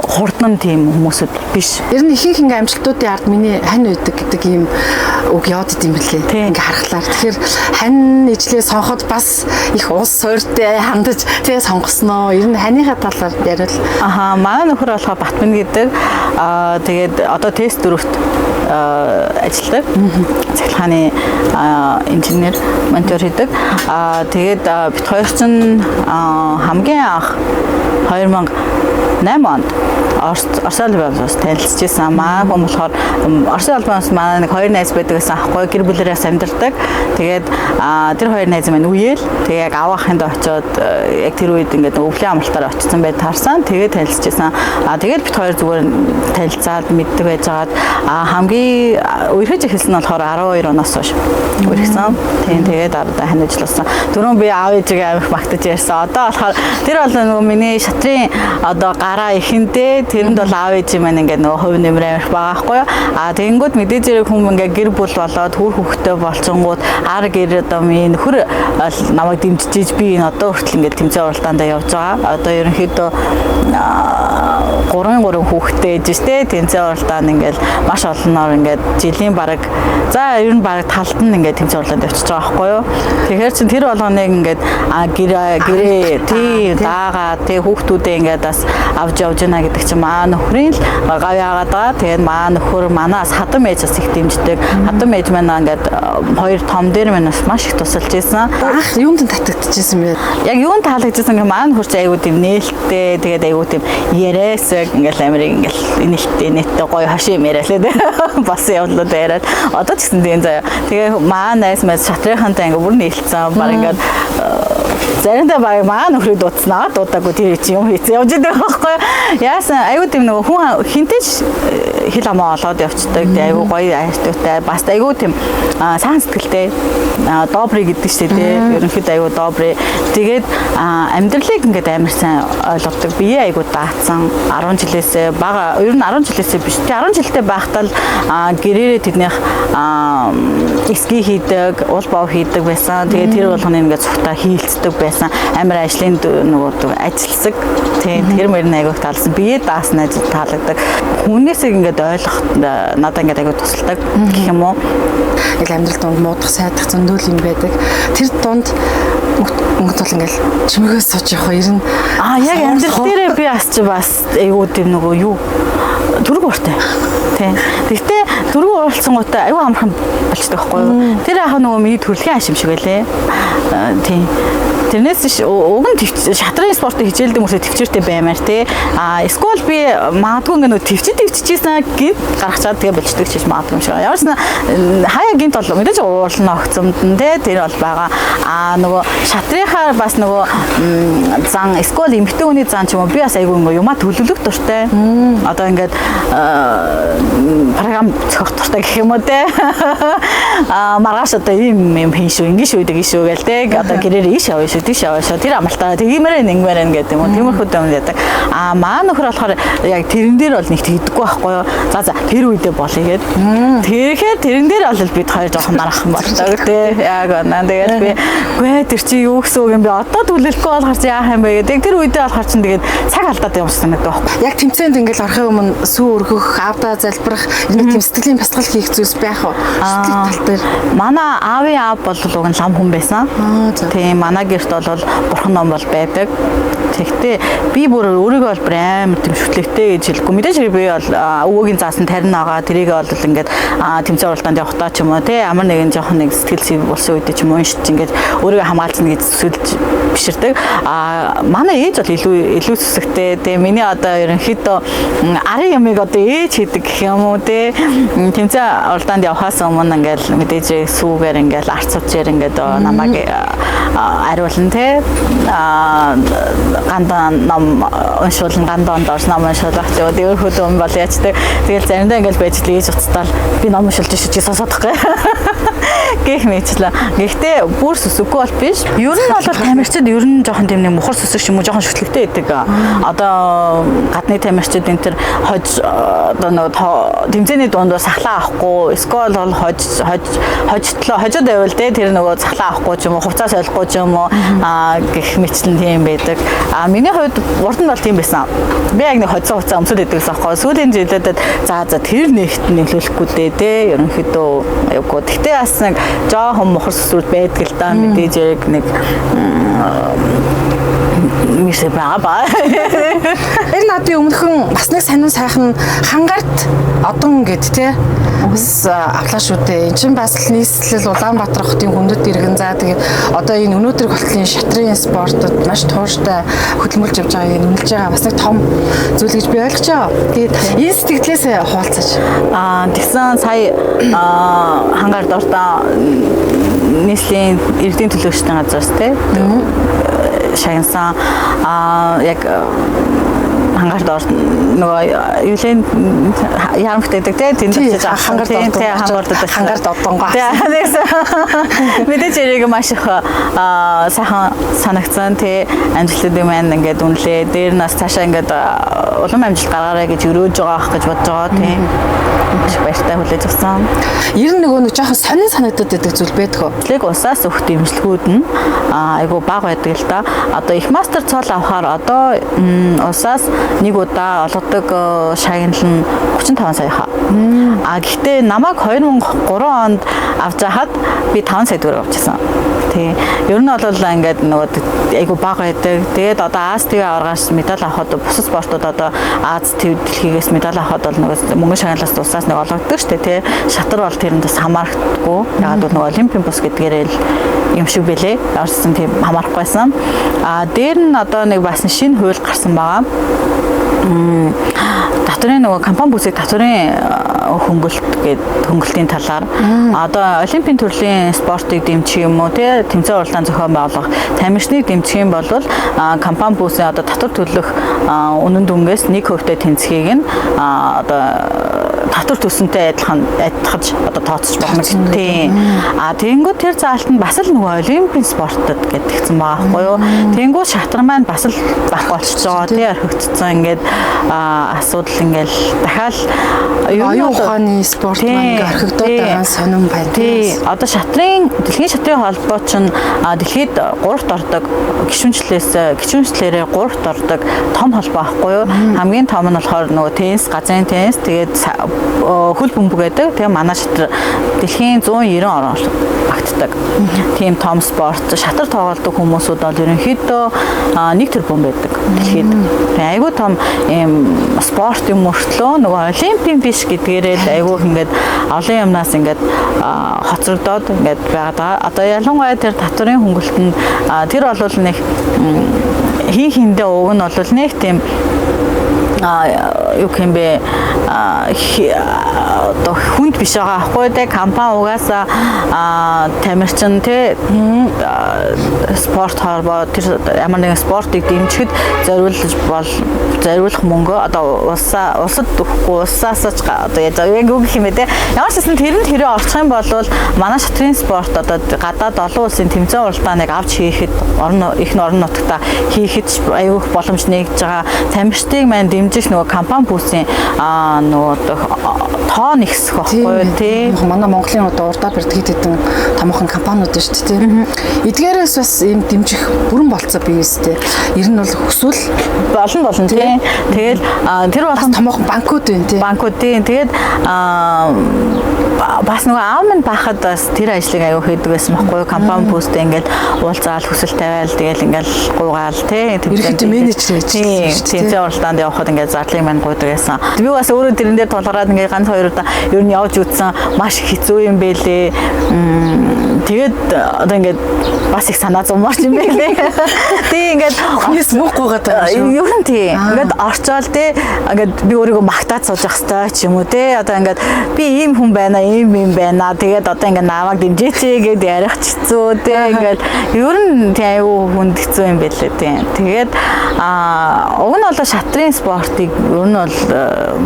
хурдан тийм хүмүүсүүд биш. Ер нь ихэнх ингээ амжилтуудын ард миний хань үйдэг гэдэг ийм үг яваад идэм билээ. Ингээ харахлаар. Тэгэхээр хань ижлээ сонход бас их улс суурьтай хандаж тэгээ сонгосноо. Ер нь ханыхаа талаар яриул. Аха, манай нөхөр болохоор Батмин гэдэг. Тэгээд одоо тест дөрөвт ажилладаг. Цахилгааны инженер, монитор хийдэг. Тэгээд бит хоёр чинь хамгийн анх 2008 онд Орос улбанаас танилцж байсан. Манай хүн болохоор Орос улбанаас манай нэг хоёр найз байдаг гэсэн аахгүй, гэр бүлээрээс амьдардаг. Тэгээд тэр хоёр найз маань үеэл. Тэгээ яг аваа ахынд очиод яг тэр үед ингээд өвлийн амралтаар очсон байд таарсан. Тэгээд танилцж байсан. Тэгээд бит хоёр зүгээр танилцаад мэддэг байжгаад хамгийн үерхэж эхэлсэн нь болохоор 12 оноос хойш үерхсэн. Тийм, тэгээд одоо ханижлсан. Түрүүн би аав ээжигээ амих магтаж ярьсан. Одоо болохоор тэр бол нөгөө миний шатрын одоо гараа ихэндээ тэрэнд бол аав ээж маань ингээд нөгөө хувь нэмэр амирх байгаа байхгүй юу. Тэгэнгүүт мэдээж хэрэг хүн ингээд гэр бүл болоод үр хөвгтэй болцонгууд ар гэр одоо миний нөхөр намайг дэмжиж би энэ одоо хүртэл ингээд тэмцээн уралдаандаа явж байгаа. Одоо ерөнхийдөө 3 хүүхэдтэй ээж штэ тэмцээн уралдаанд ингээд маш олноор ингээд жилийн бараг за ер нь бараг талд нь ингээд тэмцээн уралдаанд явчихж байгаа байхгүй юу. Тэгэхээр чин тэр болгоныг ингээд гэрээ тий даага тий хүүхдүүдээ ингээд бас авч явж гинэ гэдэг чинь маа нөхрийн л гав яагаад байгаа. Тэгээд маа нөхөр манаас хадам ээж бас их дэмждэг. Хадам ээж маань ингээд хоёр том дээр маань бас маш их тусалж ийсэн. Анх юунд татагдчихсэн бэ? Яг юунд таалагдчихсан гэх маа нөхөр чи айгуу тийм нээлттэй, тэгээд айгуу тийм яриасаг ингээл амирыг ингээл нээлттэй нэттэй гоё хашийн юм яриа лээ. Бас явлаа яриад. Одоо ч гэсэн тийм заяа. Тэгээ маа найз маяг шатрынхантай ингээд бүр нээлтсэн. Баг ингээд заримдаа баг маа нөхрийг дуудсан аа дуудаагүй тэр чи юм хийцэн явж идэг байхгүй. Яасан айгуу тийм нөгөө хүн хинтэж хил амаа олоод явцдаг. Тэгээ айгуу гоё хайртай бас айгуу тийм сайн сэтгэлтэй добри гэдэг чинь тий ерөнхийдөө айгуу добри. Тэгээд амьдралыг ингээд амар сайн ойлгодог. Бие айгуу даацсан 10 жилээсээ бага ер нь 10 жилээсээ биш. Тий 10 жилтэй байхдаа л гэрээрээ тэднийх ски хийдэг, уул бов хийдэг байсан. Тэгээд тэр болгоны ингээд цухтаа хийлцдэг байсан. Амар ажлын нөгөө ажилсаг тий тэр мөр нь айгуух таалсан. Бие даасна ажил таалагддаг. Хүнээсээ ингээд ойлгох надад ингээд айгуу тусалдаг гэх юм уу. Ингээл амьдрал дунд муудах, сайдах зөндөл юм байдаг. Тэр дунд мөнгө тул ингээл чимээгээс сууж явах ер нь яг амьдрал дээрээ би бас чи бас айгуу тийм нөгөө юу төрөг ууртай. Тий. Тэгтээ төрөг ууралцсангуудаа айгуу амархан болчдөг байхгүй юу? Тэр яг нөгөө миний төрөлхийн аш юм шиг байлээ. Тий. Тэрнээс уг нь шатрын спортыг хичээлдэг хүмүүсээ төвчээртэй баймаар тий. Эсвэл би магадгүй ингээ нөө төвчижсэн гинт гаргачаад тэгээ болчдөг чиж магадгүй юм шиг. Ямар ч хаяа гинт бол мэдээж уурлна огцомд нь тий тэр бол байгаа. Нөгөө шатрынхаа бас нөгөө зан эсвэл эмэгтэй хүний зан ч юм уу би бас айгүй ингээ юмаа төлөвлөх дуртай. Одоо ингээд програм зохиох дуртай гэх юм уу тий. Маргааш одоо ийм юм хийн шүү, ингэ шүү гэдэг шүү гээл тий. Одоо гэрээр ийш яваа шүү, тийш яваа шүү. Тэр амралтаа тэгмээр ингэмээр гэдэг юм уу. Тиймэрхүү юм яадаг. Маа нөхөр болохоор яг тэрэн дээр бол нэг тэгдэггүй байхгүй юу. За тэр үедээ болъё гэд. Тэгэхээр тэрэн дээр бол бид хоёр жоохон маргахан болдог тий. Яг оноо. Тэгээд би үгүй тэр чи юу гэсэн үг юм бэ? Одоо төлөөлөхгүй болохоор чи яах юм бэ гэдэг. Тэр үедээ болохоор чинь тэгээд цаг алдаад юм шиг санагдав байхгүй. Яг тэмцээнд ингээл орохын өмнө сүү өргөх, аавдаа залбирах, нэг тийм сэтгэлийн бясалгал хийх зүйлс байх уу? Сэтгэл тал дээр. Манай аавын аав бол уг нь лам хүн байсан. Тийм манай гэрт бол бурхан ном бол байдаг. Тэгтээ би бүр өөрийгөө бол бүр амар тийм шүтлэгтэй гэж хэлэхгүй. Мэдээж хэрэг би бол өвөөгийн заасан тарин байгаа. Тэрийг бол ингээд тэмцээн уралдаанд явахдаа ч юм уу тий ямар нэгэн жоохон нэг сэтгэл зүй болсон үед ч юм уу уншиж ингээд өөрийгөө хамгаалсан гэж зүсэлж биширдэг. Манай ээж бол илүү сүсэгтэй. Тэгээ миний одоо ерөнхийдөө арын юмыг одоо ээж хийдэг гэх юм уу тий тэмцээн уралдаанд явахаас өмнө ингээд мэдээж сүүгээр ингээд арц учээр ингээд намайг ариулна тий гандаа ном уншуулна, гандаа онд ном уншуулах ч юм уу өөрхөд юм бол яачдаг. Тэгэл заримдаа ингээл байж л ээж уцтаал би ном уншилж чи сонсоодохгүй. Гэх мэтлээ. Гэхдээ бүр сүсэггүй бол биш. Ер нь бол тамирчид ер нь жоохон тийм нэг мухар сүсэг юм уу жоохон шүтлэгтэй байдаг. Одоо гадны тамирчид энэ төр хож одоо нөгөө тэмцээний дунд сахлаа авахгүй, эсвэл бол хож хож хожтлоо хожоод байвал те тэр нөгөө сахлаа авахгүй ч юм уу, хувцас солихгүй ч юм уу гэх мэтлэн тийм байдаг. А миний хувьд урд нь бол тийм байсан. Би яг нэг хоцсон хувцас өмсөд байдаг гэсэн аахгүй. Сүүлийн жилүүдэд за тэр нэгт нөлөөлөхгүй дээ те ерөнхийдөө явгүй. Гэхдээ бас нэг жоохон мухар сүсрүүд байдаг л да, мэдээж яг нэг мисэ баа ба. Тэр надын өмнөхөн бас нэг сонин сайхан хангарт одон гэд те бас авлаа шүү дээ. Энд чинь бас л нийслэл Улаанбаатар хотын хүндэт иргэн, за тэгээд одоо энэ өнөөдөр болтлын шатрын спортод маш тууштай хөдөлмөрлж явж байгааг үнэлж байгаа бас нэг том зүйл гэж би ойлгож байгаа. Тэгээд энэ сэтгэлээс хуваалцаж. Тэгсэн сая хангарт ордоо нийслэлийн иргэдийн төлөөлөгчдийн газраас те шагнасан яг хангарт орд нөгөө юулийн ярамхт гэдэг те тэнд очиж хангарт орд хангарт одонгоо. Мэдээж хэрэг маш их сайхан санагдсан те амжилтууд маань ингээд үнэлээ. Дээр нас цаашаа ингээд улам амжилт гаргаарай гэж өрөөж байгаа ах гэж бодож байгаа тийм. Маш баяртай хүлээж авсан. Ер нь нөгөө нэг жоохон сонин санагдаад байдаг зүйл байдаг уу? Лэг усаас өгөх дэмжлэгүүд нь айгу бага байдаг л да. Одоо их мастер цол авахаар одоо усаас нэг удаа олгодог шагнал нь 35 сая хаа. А гэхдээ намайг 2003 онд авч байхад би 5 сая төгрөг авчихсан. Тий. Ер нь бол ингээд нөгөө айгу бага байдаг. Тэгээд одоо Аз ТV аваргаас медаль авахад бусад спортууд одоо Аз ТV дэлхийгээс медаль авахад бол нөгөө мөнгөн шагналаас тусаас нэг олгодог шүү дээ тий. Шатар бол тэрэнд бас хамаарахгүй. Ягаад гэвэл нөгөө олимпийн бус гэдгээрээ л юм шиг бэлээ. Орсон тийм хамаарахгүй байсан. А дээр нь одоо нэг бас шинэ хууль гарсан байгаа. Татврын нөгөө компани бүсийг татврын хөнгөлт гээд хөнгөлтийн талаар одоо олимпийн төрлийн спортыг дэмжих юм уу тий тэмцээн уралдаан зохион байгуулах тамирчныг дэмжих юм бол компани бүсийн одоо татвар төлөх үнэн дүнгээс 1% тэнцгийг нь одоо татвар төлсөнтэй адилхан адилхаж одоо тооцож болно тийм. А тэгэнгүүт тэр заалт нь бас л нөгөө олимпийн спортод гэдгийгсэн байгаа байхгүй юу. Тэгэнгүүт шатар маань бас л байхгүй болчихж байгаа тий орхигдсон ингээд асуудал ингээл дахиад оюун ухааны спорт маань ингээ орхигдоод байгаа сонирн байна. Тий. Одоо шатрын дэлхийн шатрын холбоо чинь дэлхийд 3-т ордог гишүүнчлэлээс гишүүнчлэлээрээ 3-т ордог том холбоо байхгүй юу. Хамгийн том нь болохоор нөгөө теннис, газрын теннис, тэгээд хөл бөмбөг гэдэг. Тэгээ манай шатар дэлхийн 190 орн багтдаг. Тийм том спорт. Шатар тоглодог хүмүүсүүд бол ерөнхийдөө 1 тэрбум байдаг дэлхийд. Тэгээ айгүй том ийм спорт юм мөртлөө нөгөө олимпийн биш гэдгээрээ л айгүй их ингээд олон юмнаас ингээд хоцрогдоод ингээд байгаад байгаа. Одоо ялангуяа тэр татварын хөнгөлтөнд тэр бол нэг хин хиндэ уг нь бол нэг тийм юу гэх юм бэ одоо хүнд биш байгаа аахгүй те компани угаасаа тамирчин те спорт холбоо тэр ямар нэгэн спортыг дэмжихэд зориулж бол зориулах мөнгө одоо улсаа улсад өгөхгүй улсаас ч одоо яг үг гэх юм бэ те ямар ч гэсэн тэрэнд хэрэг орчих юм бол манай шатрын спорт одоо гадаад олон улсын тэмцээн уралдааныг авч хийхэд орон их орон нутагта хийхэд аюух боломж нэгж байгаа. Тамирчдыг маань дэмжих нөгөө компани бүсийн нөгөө тоо нэгсэх байхгүй юу тий. Манай Монголын одоо урдаа барьдаг хэдэн томоохон компаниуд шүү дээ тий. Эдгээрээс бас ийм дэмжих бүрэн болцоо бий өстэй. Ер нь бол хүсвэл болно тий. Тэгэл тэр болгон томоохон банкуд байна тий. Банкуд тий. Тэгээд бас нөгөө аав минь байхад бас тэр ажлыг аюу хийдэг байсан байхгүй юу. Компани бүстэй ингээл уулзаал хүсэл тавиал тэгэл ингээл гуйгаал тий. Ерөнхийдөө менежер ажилласан шүү дээ. Тэмцээн уралдаанд явхад ингээд зардлыг маань гуйдаг байсан. Би бас өөрөө тэрэн дээр тулгараад ингээд ганц хоёр удаа ер нь явж үзсэн маш хэцүү юм бэлээ. Тэгээд одоо ингээд бас их санаа зовмоор юм байлээ. Тэг ингээд Хүнээс мөнгө гуйгаад байгаа юм шүү. Ер нь тийм. Ингээд орчоол те ингээд би өөрийгөө магтаад сууж явах хэрэгтэй ч юм уу те. Одоо ингээд би ийм хүн байна, ийм юм байна. Тэгээд одоо ингээд намайг дэмжээч гээд ярих ч хэцүү те. Ингээд ер нь тийм айгүй хүнд хэцүү юм байлээ тийм. Тэгээд уг нь бол шатрын спортыг ер нь бол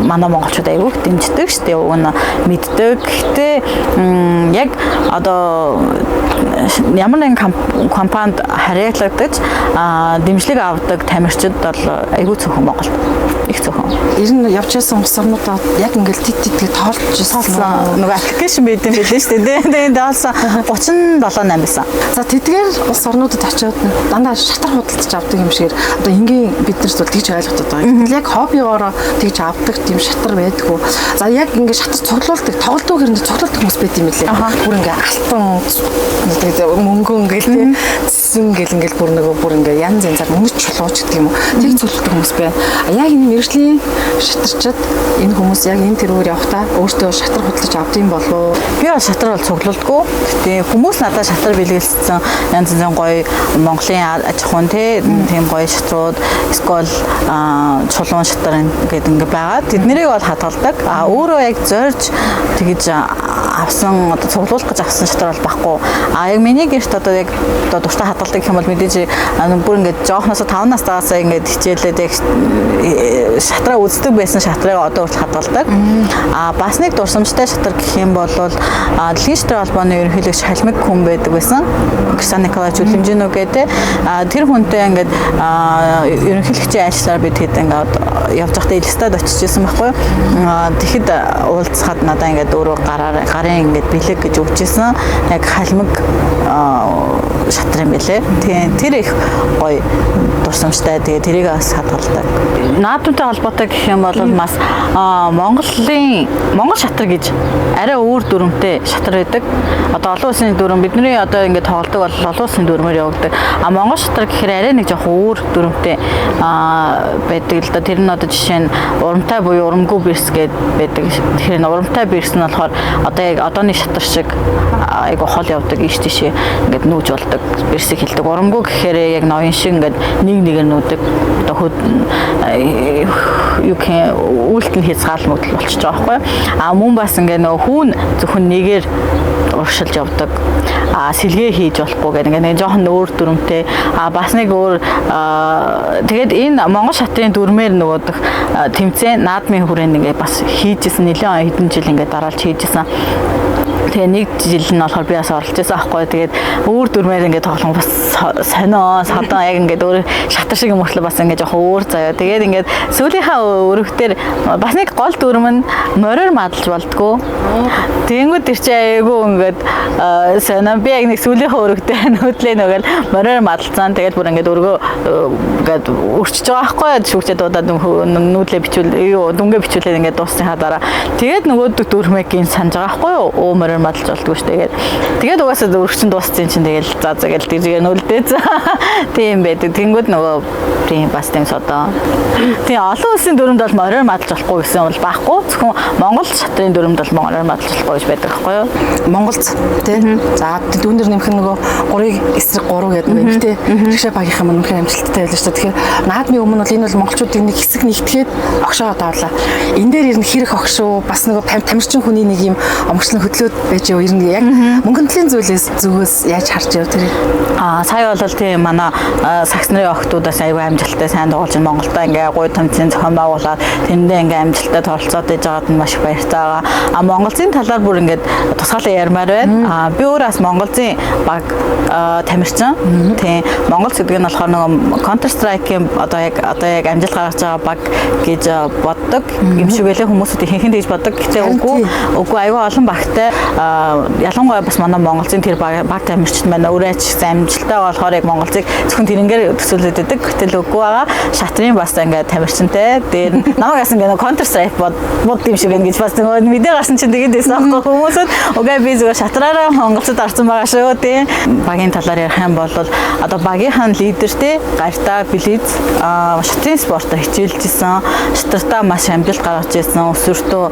манай монголчууд айгүй их дэмждэг шүү дээ. Уг нь мэддэг. Гэхдээ яг одоо ямар нэгэн компанид харьяалагдаж дэмжлэг авдаг тамирчид бол айгүй цөөхөн Монголд. Их цөөхөн. Ер нь явж байсан улс орнуудаа яг ингээл тит тит гэж тоолж ирсэн. Нөгөө аппликейшн байд юм билээ шүү дээ. Тэгээд тоолсон 37 8 байсан. За тэдгээр улс орнуудад очиод дандаа шатар худалдаж авдаг юм шигээр одоо энгийн бид нарт бол тэгж ойлгоход байгаа. Гэтэл яг хоббигоороо тэгж авдаг тийм шатар байдгүй. За яг ингээд шатар цуглуулдаг, тоглодог хэрэг цуглуулдаг хүмүүс байд юм лээ. Бүр ингээд алтан тэгээд мөнгөн ингээл тийм цэсэн гэл ингээл бүр нөгөө бүр ингээ янз янзаар мөнгө чулууч гэдэг юм уу. Тэг цуглуулдаг хүмүүс байна. Яг энэ мэргэжлийн шатарчид энэ хүмүүс яг энэ тэрүүр явахдаа өөртөө шатар худалдаж авдаг юм болов уу? Би бол шатар бол цуглуулдаггүй. Гэтэ хүмүүс надад шатар бэлгэлсэн янз янзын гоё Монголын аж ахуйн тийм гоё шатрууд, эсвэл чулуун шатар гэдэг ингээ байгаа. Тэднэрийг бол хадгалдаг. А өөрөө яг зорж тэгэж авсан одоо цуглуулах гэж авсан шатар бол байхгүй. А яг миний гэрт одоо яг одоо дуртай хадгалдаг гэх юм бол мэдээж бүр ингээд жоохноос 5 настайгаас ингээд хичээлээд яг шатраа үздэг байсан шатрыг одоо хүртэл хадгалдаг. А бас нэг дурсамжтай шатар гэх юм бол Дэлхийн шатрын холбооны ерөнхийлөгч Халмиг хүн байдаг байсан. Кристиан Николаевич Үлэмжинүү гэдэг. Тэр хүнтэй ингээд ерөнхийлөгчийн айлчлаар бид хэд ингээд явж байхдаа Элистад очиж исэн байхгүй юу. Тэгэхэд уулзахад надаа ингээд өөрөө гарын ингээд бэлэг гэж өгч исэн. Яг халмиг шатар юм билээ. Тийм тэр их гоё дурсамжтай. Тэгээ тэрийг бас хадгалдаг. Наадамтай холбоотой гэх юм бол бас Монгол шатар гэж арай өөр дүрмтэй шатар байдаг. Одоо олон улсын дүрм бидний одоо ингээд тоглодог бол олон улсын дүрмээр явагддаг. А Монгол шатар гэхээр арай нэг жоохон өөр дүрмтэй байдаг л да. Тэр нь одоо жишээ нь урамтай буюу урамгүй бирс гээд байдаг. Тэгэхээр урамтай бирс нь болохоор одоо яг одооны шатар шиг айгу хол явдаг, ийш тийшээ ингээд нүүж болдог бирсийг хэлдэг. Урамгүй гэхээр яг ноён шиг ингээд нэг нэгээр нүүдэг. Одоо юу гэх үйлдэл нь хязгаарлал мөдөл болчихж байгаа байхгүй. А мөн бас ингээд нөгөө хүүн зөвхөн нэгээр урагшилж явдаг. А сэлгээ хийж болохгүй гэдэг ингээд нэг жоохон өөр дүрмтэй. А бас нэг өөр тэгээд энэ Монгол шатрын дүрмээр нөгөөх тэмцээн наадмын хүрээнд ингээд бас хийжсэн нэлээд хэдэн жил ингээд дараалж хийжсэн. Тэгээ нэг жил нь болохоор би бас оролцож байсан аахгүй. Тэгээд өөр дүрмээр ингээд тоглох бас сонио садан яг ингээд өөр шатар шиг юм мөртлөө бас ингээд жоохон өөр заяа. Тэгээд ингээд сүүлийнхаа өргөтөр бас нэг гол дүрм нь мориор мадалж болдгоо. Тэнгүүд тэр чинь айгүй ингээд сонио би яг нэг сүүлийнхаа өргөтөр нүүдлээ нөгөөл мориор мадалцсан. Тэгээд бүр ингээд өргөө ингээд өрчөж байгаа аахгүй. Шүүгчээ дуудаад нүүдлээ бичүүл юу дүнгээ бичүүлээд ингээд дуусныхаа дараа тэгээд нөгөө дүрмийг санаж байгаа аахгүй юу? Өө мориор мадалж болдгоо шүү дээ. Тэгээд угаасаа өргөчн дууссан чинь тэгэл за за гэл дэргээ нүлдээ. Тийм байдаг. Тэнгүүд нөгөө тийм бас тийм содоо. Тийм олон улсын дүрмэнд бол мориор мадалж болохгүй гэсэн бол байхгүй. Зөвхөн Монгол шатрын дүрмэнд бол мориор мадалж болохгүй гэж байдаг байхгүй юу? Монголд тий. За дүүнер нэмэх нь нөгөө 3-ыг эсрэг 3 гэдэг нэг тий. Ришэ багийнхан маань үнэхээр амжилттай байлаа шүү дээ. Тэгэхээр наадмын өмнө бол энэ бол монголчуудын нэг хэсэг нэгтгэхэд огшоогоо давлаа. Энэ дээр ер нь хэрэг огшоо бас нөгөө тамирчин хүний нэг юм омгчлон хөдлөөд байж юу ер нь яг мөнгөн төлөлийн зүйлээс зүгээс яаж харж яв тэр? Аа сая бол тийм манай сагс нарын охтуудаас аюу амжилттай сайн тоглож Монголдо ингээ гоё тэмцээн зохион байгуулад тэрэндээ ингээ амжилттай торолцоод иж байгаад нь маш их баяртай байгаа. А Монголын талаар бүр ингээд тусгаалan ярмаар байна. А би өөрөө бас Монголын баг тамирчин. Тийм Монгол гэдэг нь болохоор нөгөө Counter Strike-ийн одоо яг амжилт гаргаж байгаа баг гэж боддог. Юм шиг байлаа хүмүүсүүд ихэнх нь тэгж боддог. Гэтэ үгүй аюу олон багтай ялангуяа бас манай Монголын тэр баг тамирчид маань өөрөө ч гэсэн амжилттай болохоор яг Монголыг зөвхөн тэрнгээр төсөөлөд байдаг. Гэтэл үгүй байгаа. Шатрын бас ингээд тамирчинтай. Дээр намайг бас ингээд Counter Strike бод юм шиг байна гэж бас нөгөө мэдээ гарсан чинь тэгээд байсан аахгүй хүмүүсүүд үгүй би зүгээр шатраараа Монголцод орсон байгаа шүү тий. Багийн талаар ярих юм бол одоо багийнхаа лидер тий Гартаа Близ шатрын спортоор хичээлж исэн. Шатартаа маш амжилт гаргаж исэн. Өсвөртөө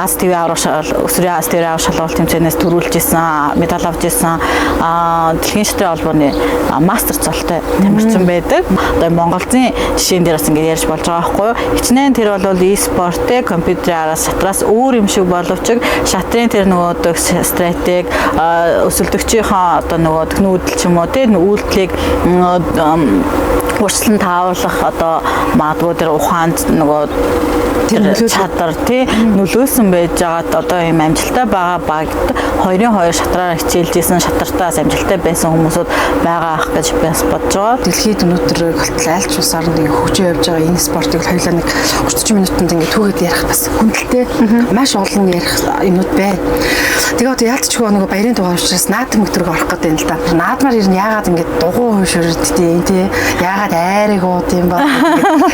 Аз ТV аврах Өсвөрийн Аз дээр шалралт тэмцээнээс төрүүлж исэн, медаль авч исэн, дэлхийн шатрын холбооны мастер цолтой тамирчин байдаг. Одоо Монголын жишээн дээр бас ингээд ярьж болж байгаа байхгүй юу? Хичнээн тэр бол e-спорт те компьютерийн араас шатраас өөр юм шиг боловч шатрын тэр нөгөө стратеги өсөлдөгчийнхаа одоо нөгөө нүүдэл ч юм уу те үйлдэлийг урьдчилан тааварлах одоо магадгүй тэр ухаанд нөгөө тэр чадвар тий нөлөөлсөн байж байгаад одоо ийм амжилттай байгаа багт 2-ын 2 шатраар хичээлж исэн шатартаас амжилттай байсан хүмүүсүүд байгаа ах гэж бас бодож байгаа. Дэлхийд өнөөдөр болтол аль ч улс оронд ингээ хөгжиж явж байгаа энэ спортыг хоёулаа нэг 30 минутанд ингээ түүгээд ярих бас хүндэлтэй. Маш олон ярих юмнууд байна. Тэгээ одоо яалтчгүй нөгөө баярын дугаар учраас наадам өдрөг орох гэдэг юм л да. Наадмаар ер нь яагаад ингээ дугуй хуйширддیں тий. Яагаад айрыг ууд юм ба.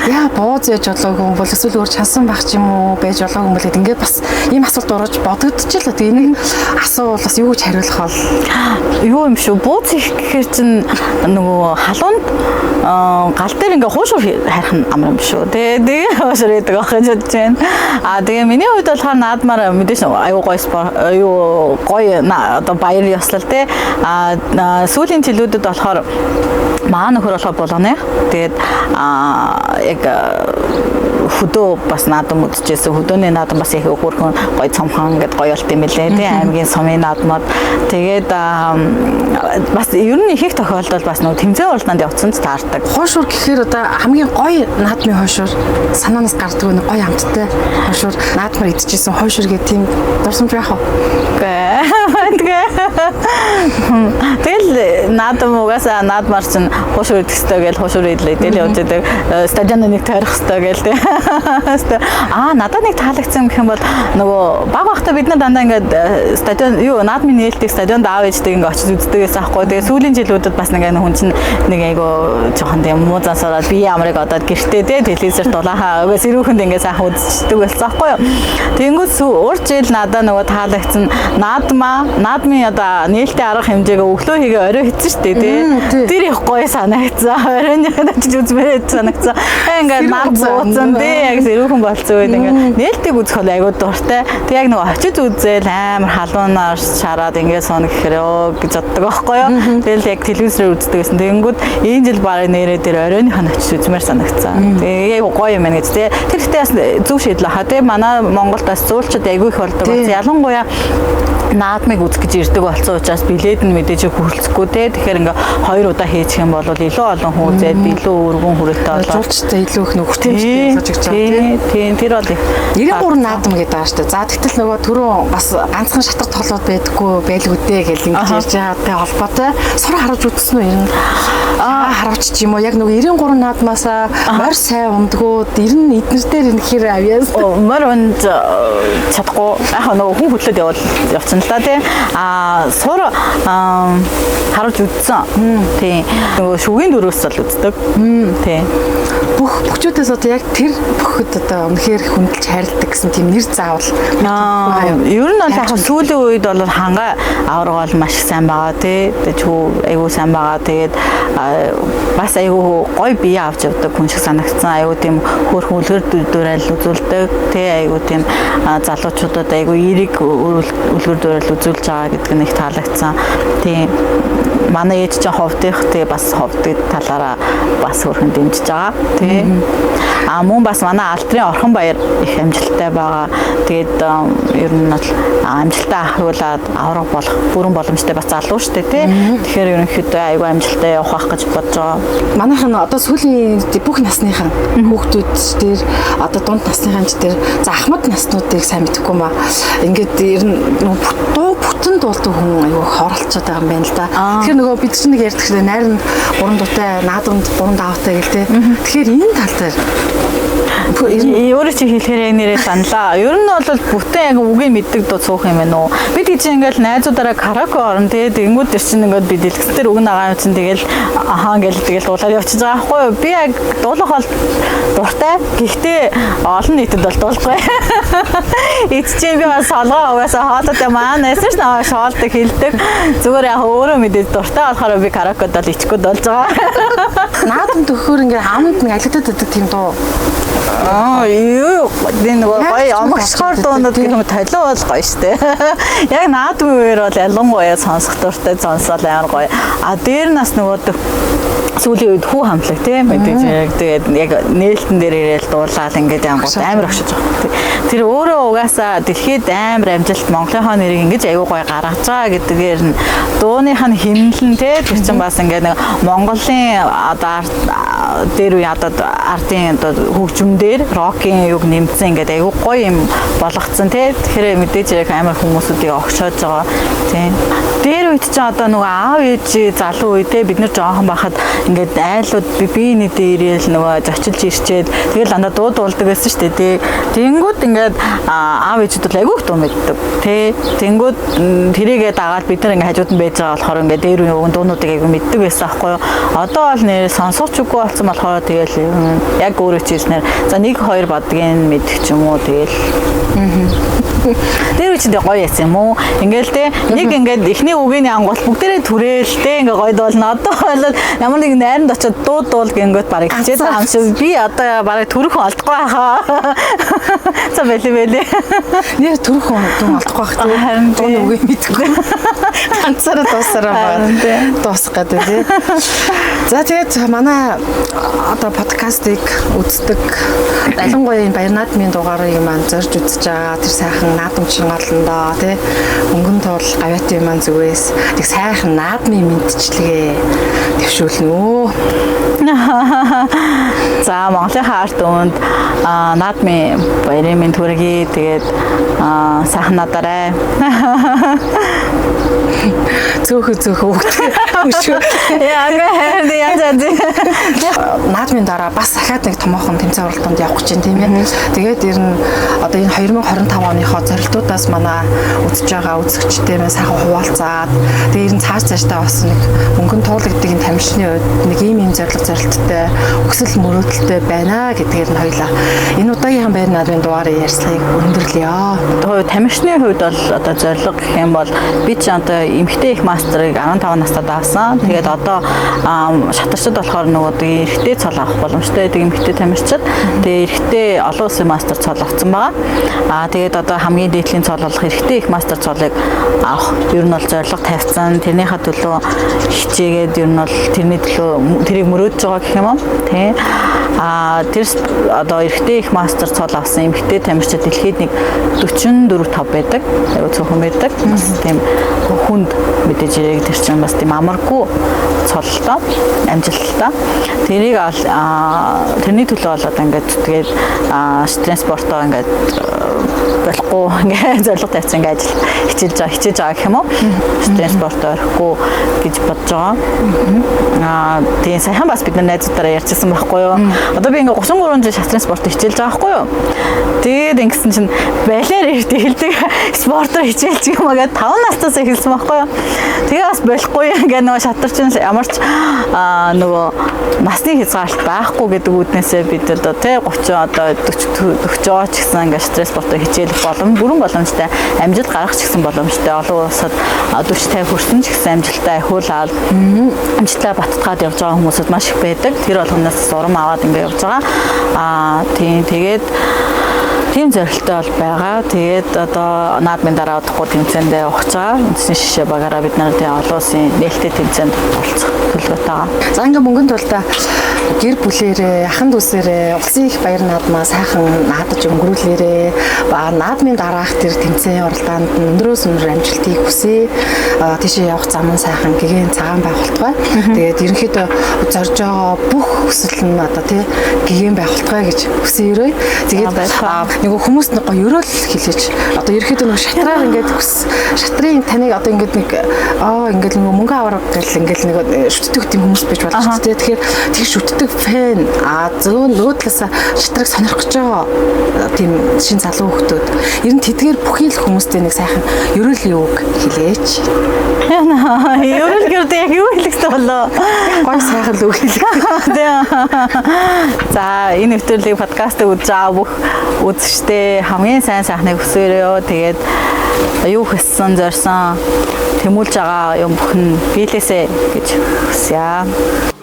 Яа бууз яж болоогүй юм бол эсвэл өөр чансан байх ч юм уу байж болоогүй юм бол гэд ингээ бас ийм асуулт орж бодогдчихлаа. Тэгээ энийг асуувал бас юу гэж хариулах бол юу юм шүү. Бууз их гэхэр чин нөгөө халуунд гал дээр ингээ хуушур харих нь амар юм шүү. Тэгээ хуушур идэг ах гэж бодож байна. А тэгээ миний хувьд болохоор наадмаар мэдээж аюу гоё спорт юу гоё одоо баяр ёслол те. А сүүлийн жилүүдэд болохоор маа нөхөр болохоор булганы. Тэгээд яг хөдөө бас наадам үзчихсэн. Хөдөөний наадам бас их хөөрхөн гоё цомхон гэд гоё болт юм билээ тий аймгийн сумын наадмууд. Тэгээд бас ер нь их их тохиолдолд бас нөгөө тэмцээн уралдаанд явцсан ч таардаг. Хуушур гэхээр одоо хамгийн гоё наадмын хуушур санаанаас гардаг нэг гоё амттай хуушур наадмаар идчихсэн хуушур гэх тийм дурсамж байх уу? Тэгэл наадам угаасаа наадмаар чинь хуушур идэх ёстой гэж хуушур идлээ. Тэгэл явж идэг. Стадионы нэг тойрох ёстой гээл тий. Аа надад нэг таалагдсан гэх юм бол нөгөө баг багтаа бид нар дандаа ингээд стадион юу наадмын нээлтийг стадионд аав ээжтэйг ингээд очиж үздэг байсан аахгүй. Тэгээ сүүлийн жилүүдэд бас нэг хүн чинь нэг айгу жоохон тийм муу зансараад бие амрыг одоод гэртээ тий телевизээр дулаахаа угаас сэрүүхэнд ингээд сайхан үзчихдэг байсан аахгүй юу. Тэнгүүт урд жил надад нөгөө таалагдсан наадмын одоо нээлттэй арга хэмжээг өглөө хийгээ орой хийсэн шүү дээ тий. Тэр их гоё санагдсан. Оройн очиж үзмээр санагдсан. Ингээд наад бууцсан тий яг сэрүүхэн болцсон үед ингээд нээлтийг үзэх бол айгуу дуртай. Тэг яг нөгөө очиж үзээл амар халуунаар шараад ингээд сууна гэхээр ёо гэж боддог байхгүй юу. Тэгэл яг телевизээр үздэг гэсэн. Тэнгүүд энэ жил барыг нэрээ тэр оройных нь очиж үзмээр санагдсан. Тэгээ айгуу гоё юм байна гэж тий. Тэр ихтэй бас зөв шийдэл хаа тий. Манай Монголд бас зуулчид айгуу их болдог. Ялангуяа наадмыг үзэх гэж ирдэг болсон учраас билет нь мэдээж хүрэлцэхгүй те. Тэгэхээр ингээ хоёр удаа хийчих юм бол илүү олон хүн үзээд илүү өргөн хүрээтэй болоо. Жуулчтай илүү их нөх хүртээмжтэй болгож өгч байгаа тийм. Тийм тэр бол 93 наадам гэдэг байгаа шүү дээ. За тэгтэл нөгөө түрүүн бас ганцхан шатар тоглоод байдаггүй байлгүй дээ гэл ингэж ярьж байгаатай холбоотой сур харавж үзсэн үү ер нь? Аа харавч ч юм уу яг нөгөө 93 наадмаасаа морь сайн ундгуу 90 эднэр дээр нэхэр авьяас. Морь унд чадахгүй. Яг нөгөө хүн хөдлөд явуул явчихна л да тий. А сур харуулж үзсэн. Тий. Нөгөө шүгийн дөрөөс л үздэг. Тий. Бүх бөхчүүдээс одоо яг тэр бөхөд одоо үнэхээр хүндэлж хайрладаг гэсэн тийм нэр заавал. Ер нь бол яг сүүлийн үед бол ханга авраг бол маш их сайн байгаа тий. Чүү айгуу сайн байгаа. Тэгээд бас айгуу гоё бие авч явдаг хүн шиг санагдсан. Айгуу тийм хөөрхөн үлгэр дуурайл үзүүлдэг тий. Айгуу тийм залуучуудад айгуу эерэг үлгэр дуурайл үзүүлж байгаа гэдэг нь их таалагдсан. Тийм. Манай ээж чинь ховдих тий бас ховдыг талаараа бас хөөрхөн дэмжиж байгаа тий. А мөн бас манай алдрын Орхон баяр их амжилттай байгаа. Тэгээд ер нь бол амжилттай ахиулаад авраг болох бүрэн боломжтой бас залуу штэ тий. Тэгэхээр ерөнхийдөө айгүй амжилттай явах байх гэж бодож байгаа. Манайхан одоо сүүлийн бүх насныхан хүүхдүүд дээр одоо дунд насныхан ч дээр за ахмад наснуудыг сайн мэдэхгүй маа. Ингээд ер нь дуу бүтэн дуулдаг хүн айгүй хоролцоод байгаа юм байна л да. Тэгэхээр нөгөө бид чинь нэг ярьдаг шээ найр нь 3 дуутай, наадамд 3 даавтай гэл те. Тэгэхээр энэ тал дээр өөрөө чи хэлэхээр яг нэрээ саналаа. Ер нь бол бүтэн яг үгийг мэддэг дуу цуух юм байна уу? Бид чинь ингээл найзуудаараа караоке орно те. Тэнгүүд тэр чинь ингээд би дэлгэц дээр үг нагаа юм чинь тэгэл ахаа ингээл тэгэл дуулаад явчихж байгаа байхгүй юу? Би яг дуулах бол дуртай. Гэхдээ олон нийтэд бол дуулахгүй. Эцчээ би бас солгоо угаасаа хоолойтой маань найсан ш наваа шоолдог хилдэг. Зүгээр яг өөрөө мэдээж Дуртай болохоор би караокед бол ичихгүй болж байгаа. Наадам төхөөр ингээ амд нэг алигдаад байдаг тийм дуу. Аа юу энэ нөгөө гоё омгшгоор дуунууд гэх юм толио бол гоё штэ. Яг наадмын үеэр бол ялангуяа сонсох дуртай сонсоол амар гоё. А дээр нас нөгөө сүүлийн үед хүү хамтлаг тийм мэдээж яг тэгээд яг нээлтэн дээр ирээл дуулаад ингээд янгууд амар огшиж байгаа. Тэр өөрөө угаасаа дэлхийд амар амжилт Монголынхоо нэрийг ингэж аягүй гоё гаргаж байгаа гэдгээр нь дууных нь химнэл нь те тэр чинь бас ингээд нэг Монголын одоо дээр үе одоо ардын одоо хөгжмдөр рокийн юг нэмсэн ингээд аягүй гоё юм болгоцсон те. Тэгэхээр мэдээж яг амар хүмүүсүүдийг огшоож байгаа тийм. Дээр үед чинь одоо нөгөө аав ээж залуу үе те бид нар жоохон байхад ингээд айлууд би биений дээрэл нөгөө зочилж ирчээд тэгэл дандаа дуу дуулдаг байсан шүү дээ тий. Тэнгүүд ингээд аав ээжүүд бол айгүй их дуу мэддэг тий. Тэнгүүд тэрийгээ дагаад бид нар ингээд хажууд нь байж байгаа болохоор ингээд дээр үеийн өвгөн дуунуудыг айгүй мэддэг байсан аахгүй юу. Одоо бол нэр сонсооч үгүй болсон болохоор тэгэл яг өөрөө чийснээр за 1 2 бодгийн мэдэх ч юм уу тэгэл. Тэр үе чинь гоё яасан юм уу? Ингээл те нэг ингээд эхний үгийн ангуул бүгдээрээ түрээл те ингээ гоё дуулна. Одоо бол ямар нэг найранд очиод дуу дуул гингөт барыг хичээд байгаа юм шиг би одоо барыг төрөх олдохгүй байхаа. За бэлээ бэлээ. Нэр төрөх хүн олдохгүй байх тийм. Харин Дууны үгийг мэдэхгүй. Ганцаараа дуусараа Харин байна. Дуусах гэдэг тий. За тэгээд манай одоо подкастыг үздэг ялангуяа энэ Баяр наадмын дугаарыг маань зорж үзэж байгаа тэр сайхан наадамчин голондоо тий мөнгөн туул гавьяатын маань зүгээс нэг сайхан наадмын мэндчилгээ дэвшүүлнэ өө. За Монголын арт өмд наадмын баярын минь төргий. Тэгээд сайхан наадаарай. Зөөхө зөөхө өгдөг. Өшөө. Яа харин янз янз. Наадмын дараа бас дахиад нэг томоохон тэмцээн уралдаанд явах гэж байна тийм ээ. Тэгээд ер нь одоо энэ 2025 оныхоо зорилтуудаас манай үзэж байгаа үзэгчтэй маань сайхан хуваалцаад тэгээд ер нь цааш цаашдаа бас нэг мөнгөн туулагддаг энэ тамирчны хувьд нэг ийм ийм зорилго зорилттой өсөл мөрөөдөлтэй байна гэдгээр нь хоёлаа энэ удаагийнхан баяр наадмын дугаарыг ярьцлагыг өндөрлөё. Тамирчны хувьд бол одоо зорилго гэх юм бол би ч одоо эмэгтэй их мастерыг 15 настайд авсан. Тэгээд одоо шатарчд болохоор нөгөө эрэгтэй цол авах боломжтой байдаг эмэгтэй тамирчид. Тэгээд эрэгтэй олон улсын мастер цол авсан байгаа. Аа тэгээд одоо хамгийн дээдлийн цол болох эрэгтэй их мастер цолыг авах ер нь бол зорилго тавьсан. Тэрнийхээ төлөө хичээгээд ер нь бол тэрний төлөө тэрийг мөрөөдөж байгаа гэх юм уу? Тэ. Аа тэр одоо эрэгтэй их мастер цол авсан эмэгтэй тамирчид дэлхийд нэг 44 5 байдаг. Айгуу цөөхөн байдаг. Бас тийм хүнд мэдээж хэрэг тэр чинь бас тийм амаргүй цолтой амжилттай. Тэрийг тэрний төлөө болоод ингээд тэгээд шатрын спортоо ингээд болохгүй ингээд зорилго тавьсан ингээд ажил хичээж байгаа гэх юм уу? Шатрын спортоо орохгүй гэж бодож байгаа. Аа тийм сайхан бас бид нар найзуудаараа ярьчихсан байхгүй юу? Одоо би ингээд 33 жил шатрын спортоо хичээлж байгаа байхгүй юу? Тэгээд ингэсэн чинь балиар эрт эхэлдэг спортоор хичээлж юм аа гээд 5 настаас эхэлсэн байхгүй юу? Тэгээ бас болохгүй ингээд нөгөө шатар чинь ямар ч нөгөө насны хязгаарлалт байхгүй гэдэг үүднээсээ бид одоо тий 30 одоо 40 40 ч гэсэн ингээд шатрын спортоор хичээлэх боломж бүрэн боломжтой амжилт гаргах ч гэсэн боломжтой олон улсад 40 50 хүрсэн ч гэсэн амжилттай ахиулаад амжилтаа баттгаад явж байгаа хүмүүсүүд маш их байдаг. Тэр болгоноос урам аваад ингээд явж байгаа. Аа тийм тэгээд тийм зорилттой бол байгаа. Тэгээд одоо наадмын дараа удахгүй тэмцээндээ явах гэж байгаа. Үндэсний шишээ багаараа бид нар тийм олон улсын нээлттэй тэмцээнд оролцох төлөвлөгөөтэй байгаа. За ингээ мөнгөн тулдаа гэр бүлээрээ, ахан дүүсээрээ улсын их баяр наадмаа сайхан наадаж өнгөрүүлээрээ. Ба наадмын дараах тэр тэмцээн уралдаанд нь өндрөөс өндөр амжилтыг хүсье. Тийшээ явах зам нь сайхан гэгээн цагаан байх болтугай. Тэгээд ерөнхийдөө зорж байгаа бүх хүсэл нь одоо тий гэгээн байх болтугай гэж хүсэн өрөөе. Тэгээд нөгөө хүмүүст нэг гоё өрөөл хэлээч. Одоо ерөнхийдөө нөгөө шатраар ингээд хүс шатрын таныг одоо ингээд нэг ингээд нөгөө мөнгө авах гэл ингээд нэг шүтдэг тийм хүмүүс байж болж шүү дээ. Тэгэхээр тэр шүтдэг фэн зөө нөгөө талаасаа шатрыг сонирхож байгаа тийм шин залуу хүмүүс ер нь тэдгээр бүхий л хүмүүстэй нэг сайхан ерөөлийн үг хэлээч. Ерөөл гэдэг яг юу хэлэх хэрэгтэй болоо? Гоё сайхан л үг хэлэх. За энэ нэвтрүүлгийг подкастыг үзэж байгаа бүх үзэгчдээ хамгийн сайн сайхныг хүсээрэй. Тэгээд юу хүссэн зорьсон Тэмүүлж байгаа юм бүхэн биелээсэ гэж хүсье.